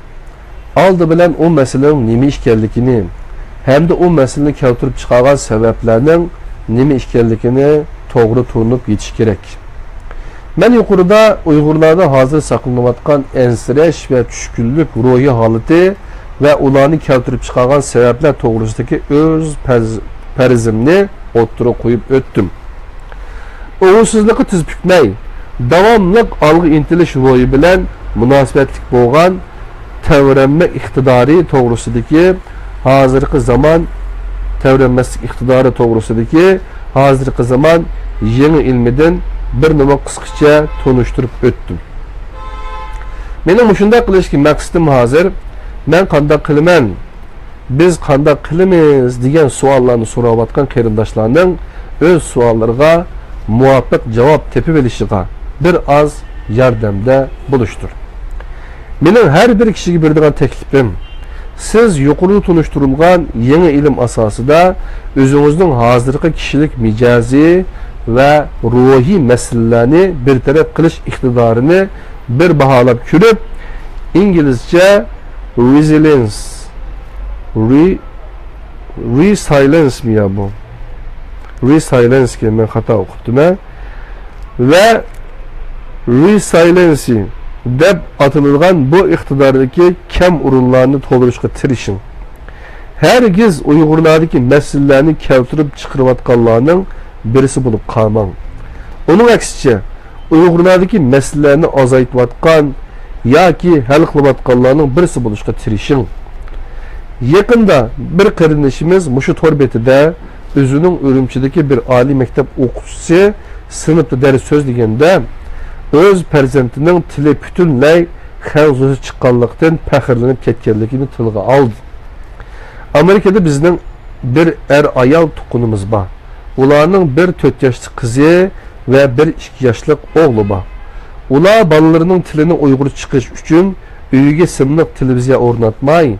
ئالدى بىلەن ئۇ مەسىلىنىڭ نېمە ئىكەنلىكىنى ھەمدە ئۇ مەسىلىنى كەلتۈرۈپ چىقارغان سەۋەبلەرنىڭ نېمە ئىكەنلىكىنى توغرا تونۇپ يېتىش كېرەك. مەن يۇقىرىدا ئۇيغۇرلاردا ھازىر ساقلىنىۋاتقان ئەنسىرەش ۋە چۈشكۈنلۈك روھىي ھالىتى ۋە ئۇلارنى كەلتۈرۈپ چىقارغان سەۋەبلەر توغرىسىدىكى ئۆز پەز-، پەرىزىمنى ئوتتۇرىغا قويۇپ ئۆتتۈم. ئوڭۇشسىزلىققا تىز پۈكمەي، داۋاملىق ئالغا ئىنتىلىش روھى بىلەن مۇناسىۋەتلىك بولغان تەۋرەنمە ئىقتىدارى توغرىسىدىكى ھازىرقى زامان، تەۋرەنمەسلىك ئىقتىدارى توغرىسىدىكى ھازىرقى زامان يېڭى ئىلمىدىن بىر نېمە قىسقىچە تونۇشتۇرۇپ ئۆتتۈم. مېنىڭ مۇشۇنداق قىلىشتىكى مەقسىتىم ھازىر، مەن قانداق قىلىمەن؟ بىز قانداق قىلىمىز دېگەن سوئاللارنى سوراۋاتقان قېرىنداشلارنىڭ ئۆز سوئاللىرىغا مۇۋاپىق جاۋاب تېپىۋېلىشىغا بىر ئاز ياردەمدە بولۇشتۇر. مېنىڭ ھەر بىر كىشىگە بېرىدىغان تەكلىپىم، سىز يۇقىرىدا تونۇشتۇرۇلغان يېڭى ئىلىم ئاساسىدا ئۆزىڭىزنىڭ ھازىرقى كىشىلىك مىجەزى ۋە روھىي مەسىلىلەرنى بىر تەرەپ قىلىش ئىقتىدارىنى بىر باھالاپ كۆرۈپ، ئىنگلىزچە resilience، re-، resilience مۇ يا بۇ؟ Resilience كەن، مەن خاتا ئوقۇپتىمەن. ۋە resiliency دەپ ئاتىلىدىغان بۇ ئىقتىداردىكى كەم ئورۇنلارنى تولدۇرۇشقا تىرىشىڭ. ھەرگىز ئۇيغۇرلاردىكى مەسىلىلەرنى كەلتۈرۈپ چىقىرىۋاتقانلارنىڭ بىرسى بولۇپ قالماڭ. ئۇنىڭ ئەكسىچە، ئۇيغۇرلاردىكى مەسىلىلەرنى ئازايتىۋاتقان ياكى ھەل قىلىۋاتقانلارنىڭ بىرسى بولۇشقا تىرىشىڭ. يېقىندا بىر قېرىندىشىمىز مۇشۇ تور بېتىدە ئۆزىنىڭ ئۈرۈمچىدىكى بىر ئالىي مەكتەپ ئوقۇتقۇچىسى سىنىپتا دەرس سۆزلىگەندە، ئۆز پەرزەنتىنىڭ تىلى پۈتۈنلەي خەنزۇچە چىققانلىقتىن پەخىرلىنىپ كەتكەنلىكىنى تىلغا ئالدى. ئامېرىكىدا بىزنىڭ بىر ئەر-ئايال تۇغقىنىمىز بار. ئۇلارنىڭ بىر تۆت ياشلىق قىزى ۋە بىر ئىككى ياشلىق ئوغلى بار. ئۇلار بالىلىرىنىڭ تىلىنى ئۇيغۇرچە چىقىرىش ئۈچۈن ئۆيىگە سىملىق تېلېۋىزىيە ئورناتماي،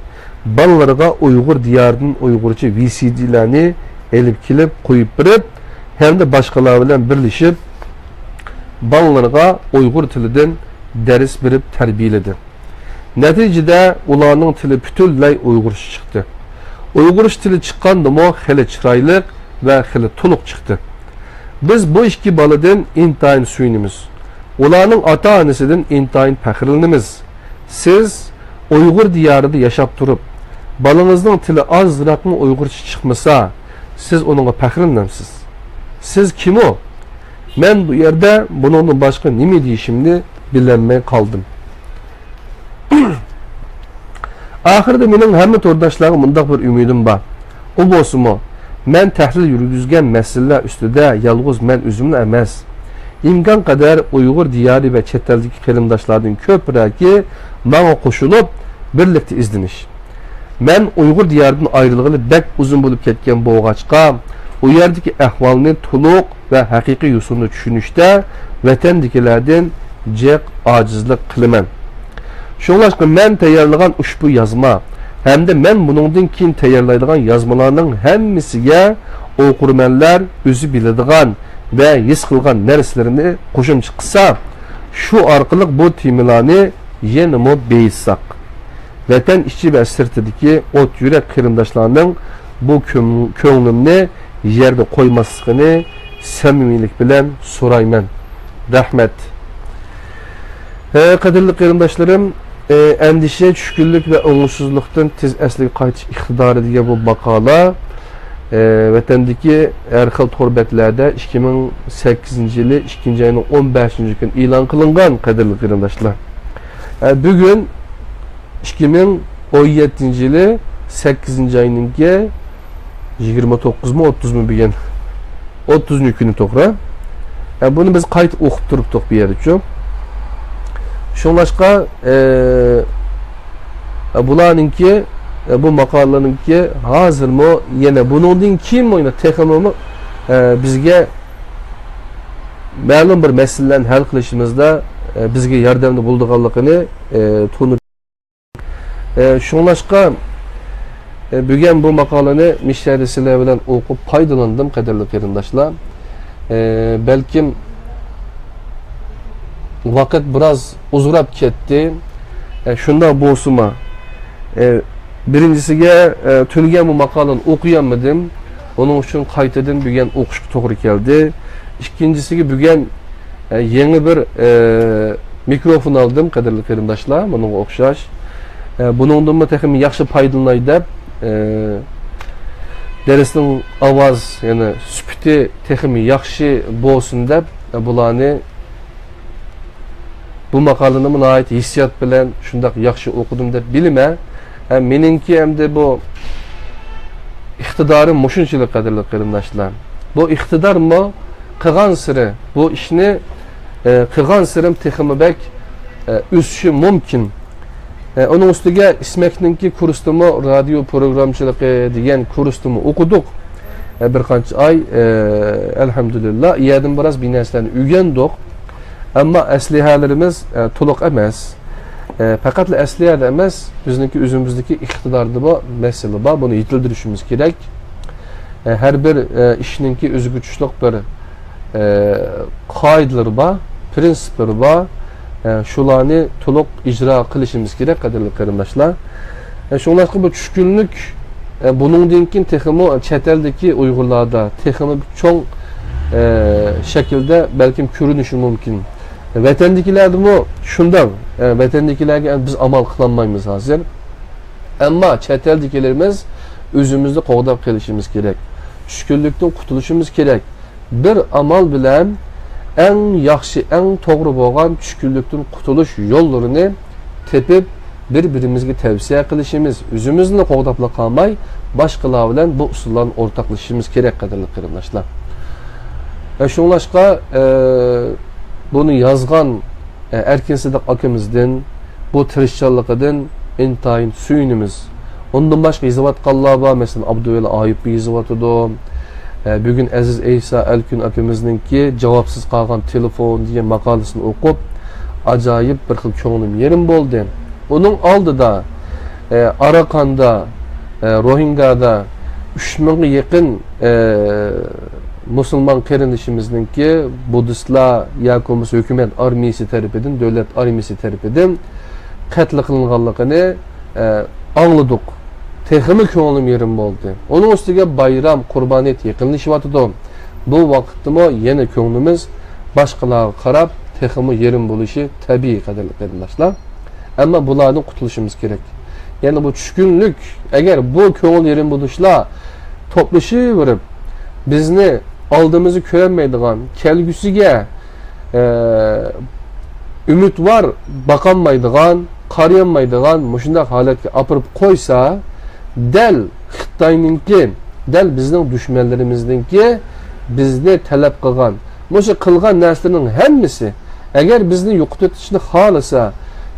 بالىلىرىغا ئۇيغۇر دىيارىدىن ئۇيغۇرچە ۋى سى دىلارنى ئېلىپ كېلىپ قويۇپ بېرىپ، ھەمدە باشقىلار بىلەن بىرلىشىپ، بالىلىرىغا ئۇيغۇر تىلىدىن دەرس بېرىپ تەربىيەلىدى. نەتىجىدە ئۇلارنىڭ تىلى پۈتۈنلەي ئۇيغۇرچە چىقتى. ئۇيغۇرچە تىلى چىققاندىمۇ خېلى چىرايلىق ۋە خېلى تولۇق چىقتى. بىز بۇ ئىككى بالىدىن ئىنتايىن سۆيۈنىمىز. ئۇلارنىڭ ئاتا-ئانىسىدىن ئىنتايىن پەخىرلىنىمىز. سىز ئۇيغۇر دىيارىدا ياشاپ تۇرۇپ، بالىڭىزنىڭ تىلى ئازراقمۇ ئۇيغۇرچە چىقمىسا، سىز ئۇنىڭغا پەخىرلىنەمسىز؟ سىز كىم ئۇ؟ مەن بۇ يەردە بۇنىڭدىن باشقا نېمە دېيىشىمنى بىلەلمەي قالدىم. ئاخىرىدا مېنىڭ ھەممە تورداشلارغا مۇنداق بىر ئۈمىدىم بار. ئۇ بولسىمۇ، مەن تەھلىل يۈرگۈزگەن مەسىلىلەر ئۈستىدە يالغۇز مەن ئۆزۈملا ئەمەس، ئىمكان قەدەر ئۇيغۇر دىيارى ۋە چەت ئەلدىكى قېرىنداشلاردىن كۆپرەكى ماڭا قوشۇلۇپ، بىرلىكتە ئىزدىنىش. مەن ئۇيغۇر دىيارىدىن ئايرىلغىلى بەك ئۇزۇن بولۇپ كەتكەن بولغاچقا، ئۇ يەردىكى ئەھۋالنى تولۇق ۋە ھەقىقىي يوسۇندا چۈشىنىشتە ۋەتەندىكىلەردىن جىق ئاجىزلىق قىلىمەن. شۇڭلاشقا مەن تەييارلىغان ئۇشبۇ يازما ھەمدە مەن بۇنىڭدىن كېيىن تەييارلايدىغان يازمىلارنىڭ ھەممىسىگە ئوقۇرمەنلەر ئۆزى بىلىدىغان ۋە ھېس قىلغان نەرسىلىرىنى قوشۇمچە قىلسا، شۇ ئارقىلىق بۇ تېمىلارنى يەنىمۇ بېيىتساق، ۋەتەن ئىچى ۋە سىرتىدىكى ئوت يۈرەك قېرىنداشلارنىڭ بۇ كۆڭ-، كۆڭلۈمنى يەردە قويماسلىقىنى سەمىمىيلىك بىلەن سورايمەن. رەھمەت. ھە، قەدىرلىك قېرىنداشلىرىم، ئە، ئەندىشە، چۈشكۈنلۈك ۋە ئوڭۇشسىزلىقتىن تېز ئەسلىگە قايتىش ئىقتىدارى دېگەن بۇ ماقالە، ئە، ۋەتەندىكى ھەر خىل تور بەتلەردە ئىككى مىڭ سەككىزىنچى يىلى ئىككىنچى ئاينىڭ ئون بەشىنچى كۈنى ئېلان قىلىنغان، قەدىرلىك قېرىنداشلار. ئە، بۈگۈن ئىككى مىڭ ئون يەتتىنچى يىلى سەككىزىنچى ئاينىڭكى يىگىرمە توققۇزمۇ، ئوتتۇزمۇ بۈگۈن؟ ئوتتۇزىنچى كۈنى توغرا. ئە، بۇنى بىز قايتا ئوقۇپ تۇرۇپتۇق بۇ يەردىچۇ. شۇڭلاشقا، ئە، ئە، بۇلارنىڭكى، ئە، بۇ ماقالىلەرنىڭكى ھازىرمۇ يەنە بۇنىڭدىن كېيىنمۇ يەنە تېخىمۇ، ئە، بىزگە مەلۇم بىر مەسىلىلەرنى ھەل قىلىشىمىزدا، ئە، بىزگە ياردەمدە بولىدىغانلىقىنى، ئە، تونۇپ ئە، شۇڭلاشقا، ئە، بۈگۈن بۇ ماقالىنى مىشەدە سىلەر بىلەن ئوقۇپ پايدىلاندىم، قەدىرلىك قېرىنداشلار. ئە، بەلكىم ۋاقىت بىراز ئۇزىراپ كەتتى. ئە، شۇنداق بولسىمۇ، ئە، بىرىنچىسىگە، ئە، تۈنۈگۈن بۇ ماقالىنى ئوقۇيالمىدىم. ئۇنىڭ ئۈچۈن قايتىدىن بۈگۈن ئوقۇشقا توغرا كەلدى. ئىككىنچىسىگە بۈگۈن ئە، يېڭى بىر، ئە، مىكروفون ئالدىم، قەدىرلىك قېرىنداشلار، بۇنىڭغا ئوخشاش. ئە، بۇنىڭدىنمۇ تېخىمۇ ياخشى پايدىلىناي دەپ، ئە، دەرسنىڭ ئاۋاز، يەنى سۈپىتى تېخىمۇ ياخشى بولسۇن دەپ، ئە، بۇلارنى، بۇ ماقالىنىمۇ ناھايىتى ھېسسىيات بىلەن شۇنداق ياخشى ئوقۇدۇم دەپ بىلىمەن. ئە، مېنىڭكى ئەمدى بۇ ئىقتىدارىم مۇشۇنچىلىك، قەدىرلىك قېرىنداشلار. بۇ ئىقتىدارمۇ قىلغانسېرى بۇ ئىشنى، ئە، قىلغانسېرىم تېخىمۇ بەك، ئە، ئۆسۈشى مۇمكىن. ئە، ئۇنىڭ ئۈستىگە ئىسمەكنىڭكى كۇرسىدىمۇ، رادىيو پروگرامچىلىقى دېگەن كۇرسىدىمۇ ئوقۇدۇق. ئە، بىر قانچە ئاي، ئە، ئەلھەمدۇلىللا، ئۇ يەردىن بىراز بىر نەرسىلەرنى ئۆگەندۇق. ئەمما ئەسلىھەلىرىمىز، ئە، تولۇق ئەمەس. ئە، پەقەتلا ئەسلىھەدە ئەمەس، بىزنىڭكى ئۆزىمىزدىكى ئىقتىداردىمۇ مەسىلە بار، بۇنى يېتىلدۈرۈشىمىز كېرەك. ئە، ھەر بىر، ئە، ئىشنىڭكى ئۆزىگە تۇشلۇق بىر، ئە، قائىدىلىرى بار، پىرىنسىپلىرى بار. ئە، شۇلارنى تولۇق ئىجرا قىلىشىمىز كېرەك، قەدىرلىك قېرىنداشلار. ئە، شۇڭلاشقا بۇ چۈشكۈنلۈك، ئە، بۇنىڭدىن كېيىن تېخىمۇ چەت ئەلدىكى ئۇيغۇرلاردا تېخىمۇ چوڭ، ئە، شەكىلدە بەلكىم كۆرۈنۈشى مۇمكىن. ۋەتەندىكىلەردىمۇ شۇنداق، ئە، ۋەتەندىكىلەرگە بىز ئامال قىلالمايمىز ھازىر. ئەمما چەت ئەلدىكىلىرىمىز ئۆزىمىزنى قوغداپ قېلىشىمىز كېرەك. چۈشكۈنلۈكتىن قۇتۇلۇشىمىز كېرەك. بىر ئامال بىلەن ئەڭ ياخشى، ئەڭ توغرا بولغان چۈشكۈنلۈكتىن قۇتۇلۇش يوللىرىنى تېپىپ، بىر-بىرىمىزگە تەۋسىيە قىلىشىمىز، ئۆزىمىزنى قوغداپلا قالماي، باشقىلار بىلەن بۇ ئۇسۇللارنى ئورتاقلىشىشىمىز كېرەك، قەدىرلىك قېرىنداشلار. ئە، شۇڭلاشقا، ئە، بۇنى يازغان، ئە، ئەركىن سىدىق ئاكىمىزدىن، بۇ تىرىشچانلىقىدىن ئىنتايىن سۆيۈنىمىز. ئۇندىن باشقا يېزىۋاتقانلار بار، مەسىلەن، ئابدۇۋەلى ئايۇپمۇ يېزىۋاتىدۇ. ئە، بۈگۈن ئەزىز ئەيسا ئەلكۈن ئاكىمىزنىڭكى جاۋابسىز قالغان تېلېفون دېگەن ماقالىسىنى ئوقۇپ، ئاجايىپ بىر خىل كۆڭلۈم يېرىم بولدى. ئۇنىڭ ئالدىدا، ئە، ئاراكاندا، ئە، روھىنگادا ئۈچ مىڭغا يېقىن، ئە، مۇسۇلمان قېرىندىشىمىزنىڭكى بۇددىستلار ياكى بولمىسا ھۆكۈمەت ئارمىيىسى تەرىپىدىن، دۆلەت ئارمىيىسى تەرىپىدىن قەتل قىلىنغانلىقىنى، ئە، ئاڭلىدۇق. تېخىمۇ كۆڭلۈم يېرىم بولدى. ئۇنىڭ ئۈستىگە بايرام، قۇربان ھېيت يېقىنلىشىۋاتىدۇ. بۇ ۋاقىتتىمۇ يەنە كۆڭلىمىز باشقىلارغا قاراپ تېخىمۇ يېرىم بولۇشى تەبىئىي، قەدىرلىك قېرىنداشلار. ئەمما بۇلاردىن قۇتۇلۇشىمىز كېرەك. يەنى بۇ چۈشكۈنلۈك، ئەگەر بۇ كۆڭۈل يېرىم بولۇشلار توپلىشىۋېرىپ، بىزنى ئالدىمىزنى كۆرەلمەيدىغان، كەلگۈسىگە، ئە، ئۈمىدۋار باقالمايدىغان، قارىيالمايدىغان مۇشۇنداق ھالەتكە ئاپىرىپ قويسا، دەل خىتاينىڭكى، دەل بىزنىڭ دۈشمەنلىرىمىزنىڭكى بىزنى تەلەپ قىلغان، مۇشۇ قىلغان نەرسىلىرىنىڭ ھەممىسى، ئەگەر بىزنى يوقىتىۋېتىشنى خالىسا،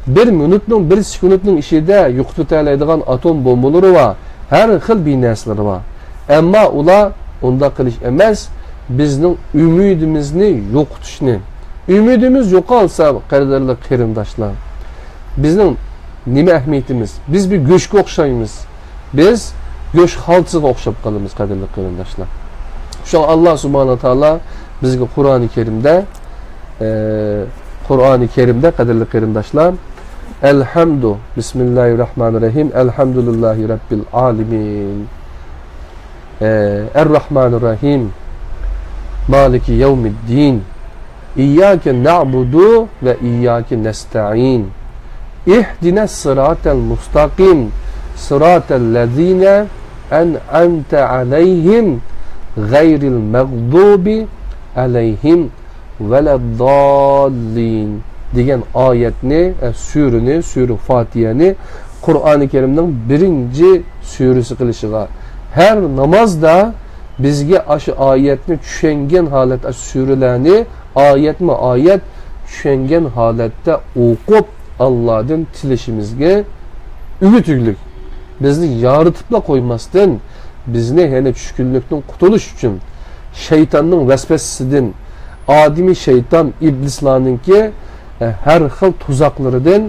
بىر مىنۇتنىڭ، بىر سېكۇنتنىڭ ئىچىدە يوقىتىۋېتەلەيدىغان ئاتوم بومبىلىرى بار، ھەر خىل بىر نەرسىلىرى بار. ئەمما ئۇلار ئۇنداق قىلىش ئەمەس، بىزنىڭ ئۈمىدىمىزنى يوقىتىشنى. ئۈمىدىمىز يوقالسا، قەدىرلىك قېرىنداشلار، بىزنىڭ نېمە ئەھمىيىتىمىز؟ بىز بىر گۆشكە ئوخشايمىز. بىز گۆش خالتىسىغا ئوخشاپ قالىمىز، قەدىرلىك قېرىنداشلار. شۇڭا ئاللا سۇبھانەھۇ ۋە تائالا بىزگە قۇرئانى كەرىمدە، ئە، قۇرئانى كەرىمدە، قەدىرلىك قېرىنداشلار، ئەلھەمدۇ، بىسمىللاھىر راھمانىر راھىم، ئەلھەمدۇلىللاھى رەببىل ئالىمىن. ئە، ئەر راھمانىر راھىم، مالىكى يەۋمىددىن. ئىيياكە نەئبۇدۇ ۋە ئىيياكە نەستەئىن. ئىھدىنەس سىراتەل مۇستەقىم. سىراتەل لەزىنە ئەنئەمتە ئەلەيھىم غەيرىل مەغدۇبى ئەلەيھىم ۋەلەدداللىن دېگەن ئايەتنى، ئە، سۈرىنى، سۈرە فاتىھەنى قۇرئانى كەرىمنىڭ بىرىنچى سۈرىسى قىلىشىغا، ھەر نامازدا بىزگە ئاشۇ ئايەتنى چۈشەنگەن ھالەتتە، ئاشۇ سۈرىلەرنى ئايەتمۇ ئايەت چۈشەنگەن ھالەتتە ئوقۇپ، ئاللادىن تىلىشىمىزگە ئۆگىتىگلىك. بىزنى يارىتىپلا قويماستىن، بىزنى يەنە چۈشكۈنلۈكتىن قۇتۇلۇش ئۈچۈن، شەيتاننىڭ ۋەسۋەسىسىدىن، ئادىمىي شەيتان ئىبلىسلارنىڭكى، ئە، ھەر خىل تۇزاقلىرىدىن،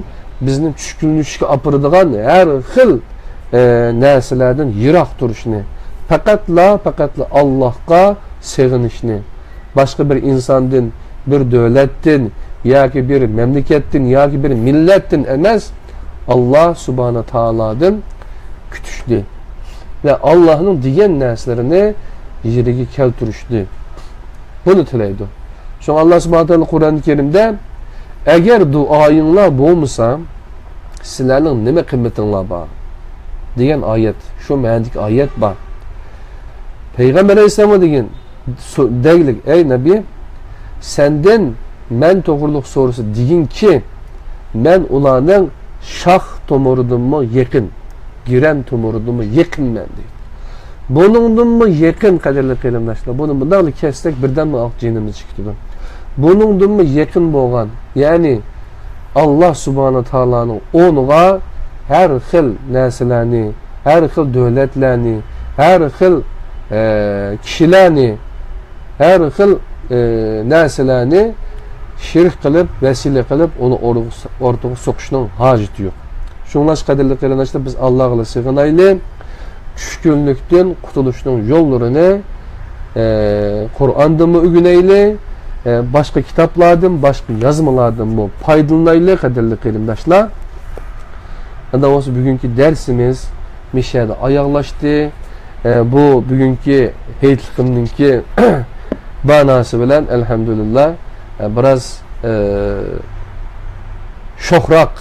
بىزنى چۈشكۈنلىشىشكە ئاپىرىدىغان ھەر خىل، ئە، نەرسىلەردىن يىراق تۇرۇشنى، پەقەتلا، پەقەتلا ئاللاھقا سېغىنىشنى، باشقا بىر ئىنساندىن، بىر دۆلەتتىن ياكى بىر مەملىكەتتىن ياكى بىر مىللەتتىن ئەمەس، ئاللا سۇبھانە تائالادىن كۈتۈشنى ۋە ئاللانىڭ دېگەن نەرسىلىرىنى يېرىگە كەلتۈرۈشنى، بۇنى تىلەيدۇ. شۇڭا ئاللا سۇبھانە تائالا قۇرئان كەرىمدە، «ئەگەر دۇئايىڭلار بولمىسا، سىلەرنىڭ نېمە قىممىتىڭلار بار؟» دېگەن ئايەت، شۇ مەنىدىكى ئايەت بار. پەيغەمبەر ئەلەيھىسسالامغا دېگەن، سو-، دەگلىك، ئەي نەبى، سەندىن مەن توغرۇلۇق سورىسا دېگىنكى، مەن ئۇلارنىڭ شاخ تومۇرىدىنمۇ يېقىن، گىرەن تومۇرىدىنمۇ يېقىنمەن دەيدۇ. بۇنىڭدىنمۇ يېقىن، قەدىرلىك قېرىنداشلار، بۇنى مۇنداقلا كەسسەك بىردەملا جېنىمىز چىقىدۇ. بۇنىڭدىنمۇ يېقىن بولغان، يەنى ئاللا سۇبھانە تائالانىڭ ئورنىغا ھەر خىل نەرسىلەرنى، ھەر خىل دۆلەتلەرنى، ھەر خىل، ئە، كىشىلەرنى، ھەر خىل، ئە، نەرسىلەرنى شېرىك قىلىپ، ۋەسىلە قىلىپ، ئۇنى ئورتىغا، ئورتىغا سوقۇشنىڭ ھاجىتى يوق. شۇڭلاشقا، قەدىرلىك قېرىنداشلار، بىز ئاللاغىلا سېغىنايلى، چۈشكۈنلۈكتىن قۇتۇلۇشنىڭ يوللىرىنى، ئە، قۇرئاندىنمۇ ئۆگىنەيلى، ئە، باشقا كىتابلاردىن، باشقا يازمىلاردىنمۇ پايدىلىنايلى، قەدىرلىك قېرىنداشلار. ئەندى بولسا بۈگۈنكى دەرسىمىز مىشەدە ئاياغلاشتى. ئە، بۇ بۈگۈنكى ھېيتلىقىمنىڭكى ماناسى بىلەن، ئەلھەمدۇلىللا، ئە، بىراز، ئە، شوخراق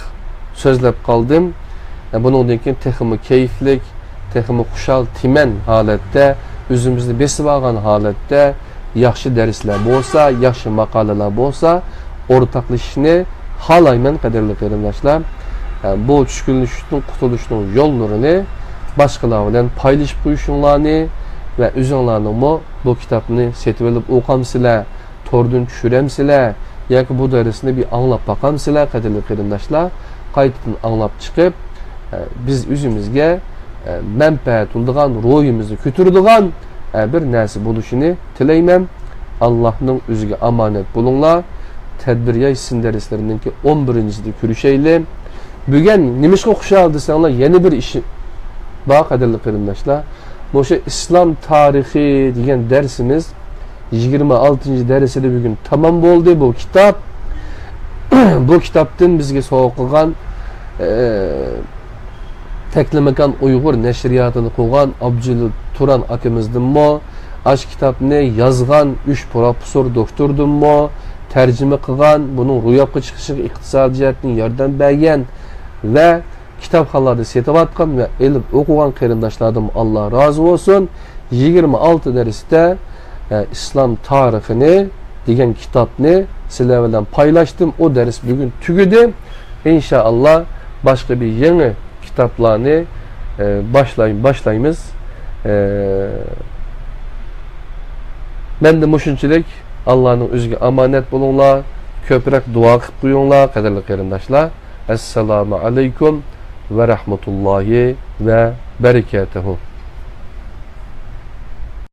سۆزلەپ قالدىم. ئە، بۇنىڭدىن كېيىن تېخىمۇ كەيپلىك، تېخىمۇ خۇشال تىمەن ھالەتتە، ئۆزىمىزنى بېسىۋالغان ھالەتتە، ياخشى دەرسلەر بولسا، ياخشى ماقالىلەر بولسا، ئورتاقلىشىشنى خالايمەن، قەدىرلىك قېرىنداشلار. ئە، بۇ چۈشكۈنلىشىشتىن قۇتۇلۇشنىڭ يوللىرىنى باشقىلار بىلەن پايلىشىپ قويۇشۇڭلارنى ۋە ئۆزۈڭلارنىڭمۇ بۇ كىتابنى سېتىۋېلىپ ئوقامسىلەر، توردىن چۈشۈرەمسىلەر ياكى بۇ دەرسنى بىر ئاڭلاپ باقامسىلەر، قەدىرلىك قېرىنداشلار؟ قايتىدىن ئاڭلاپ چىقىپ، ئە، بىز ئۆزىمىزگە، ئە، مەنپەئەت بولىدىغان، روھىمىزنى كۆتۈرىدىغان، ئە، بىر نەرسە بولۇشىنى تىلەيمەن. ئاللانىڭ ئۆزىگە ئامانەت بولۇڭلار. تەدبىر ياي سىن دەرسلىرىنىڭكى ئون بىرىنچىسىدە كۆرۈشەيلى. بۈگۈن نېمىشقا خۇشال دېسەڭلار، يەنە بىر ئىش بار، قەدىرلىك قېرىنداشلار. مۇشۇ ئىسلام تارىخى دېگەن دەرسىمىز يىگىرمە ئالتىنچى دەرسىدە بۈگۈن تامام بولدى بۇ كىتاب. بۇ كىتابتىن بىزگە سوۋغا قىلغان، ئە، تەكلىماكان ئۇيغۇر نەشرىياتىنى قۇرغان ئابدۇجېلىل تۇران ئاكىمىزدىنمۇ، ئاشۇ كىتابنى يازغان ئۈچ پروفېسسور دوكتوردىنمۇ، تەرجىمە قىلغان، بۇنىڭ روياپقا چىقىشىغا ئىقتىسادىي جەھەتتىن ياردەم بەرگەن ۋە كىتابخانىلاردا سېتىۋاتقان ۋە ئېلىپ ئوقۇغان قېرىنداشلاردىن ئاللا رازى بولسۇن. يىگىرمە ئالتە دەرستە، ئە، ئىسلام تارىخىنى دېگەن كىتابنى سىلەر بىلەن پايلاشتىم. ئۇ دەرس بۈگۈن تۈگىدى. ئىنشائاللا، باشقا بىر يېڭى كىتابلارنى، ئە، باشلاي-، باشلايمىز. ئە، مەندە مۇشۇنچىلىك. ئاللانىڭ ئۆزىگە ئامانەت بولۇڭلار. كۆپرەك دۇئا قىلىپ قويۇڭلار، قەدىرلىك قېرىنداشلار. ئەسسالامۇ ئەلەيكۇم ۋە رەھمەتۇللاھى ۋە بەرىكاتۇھۇ.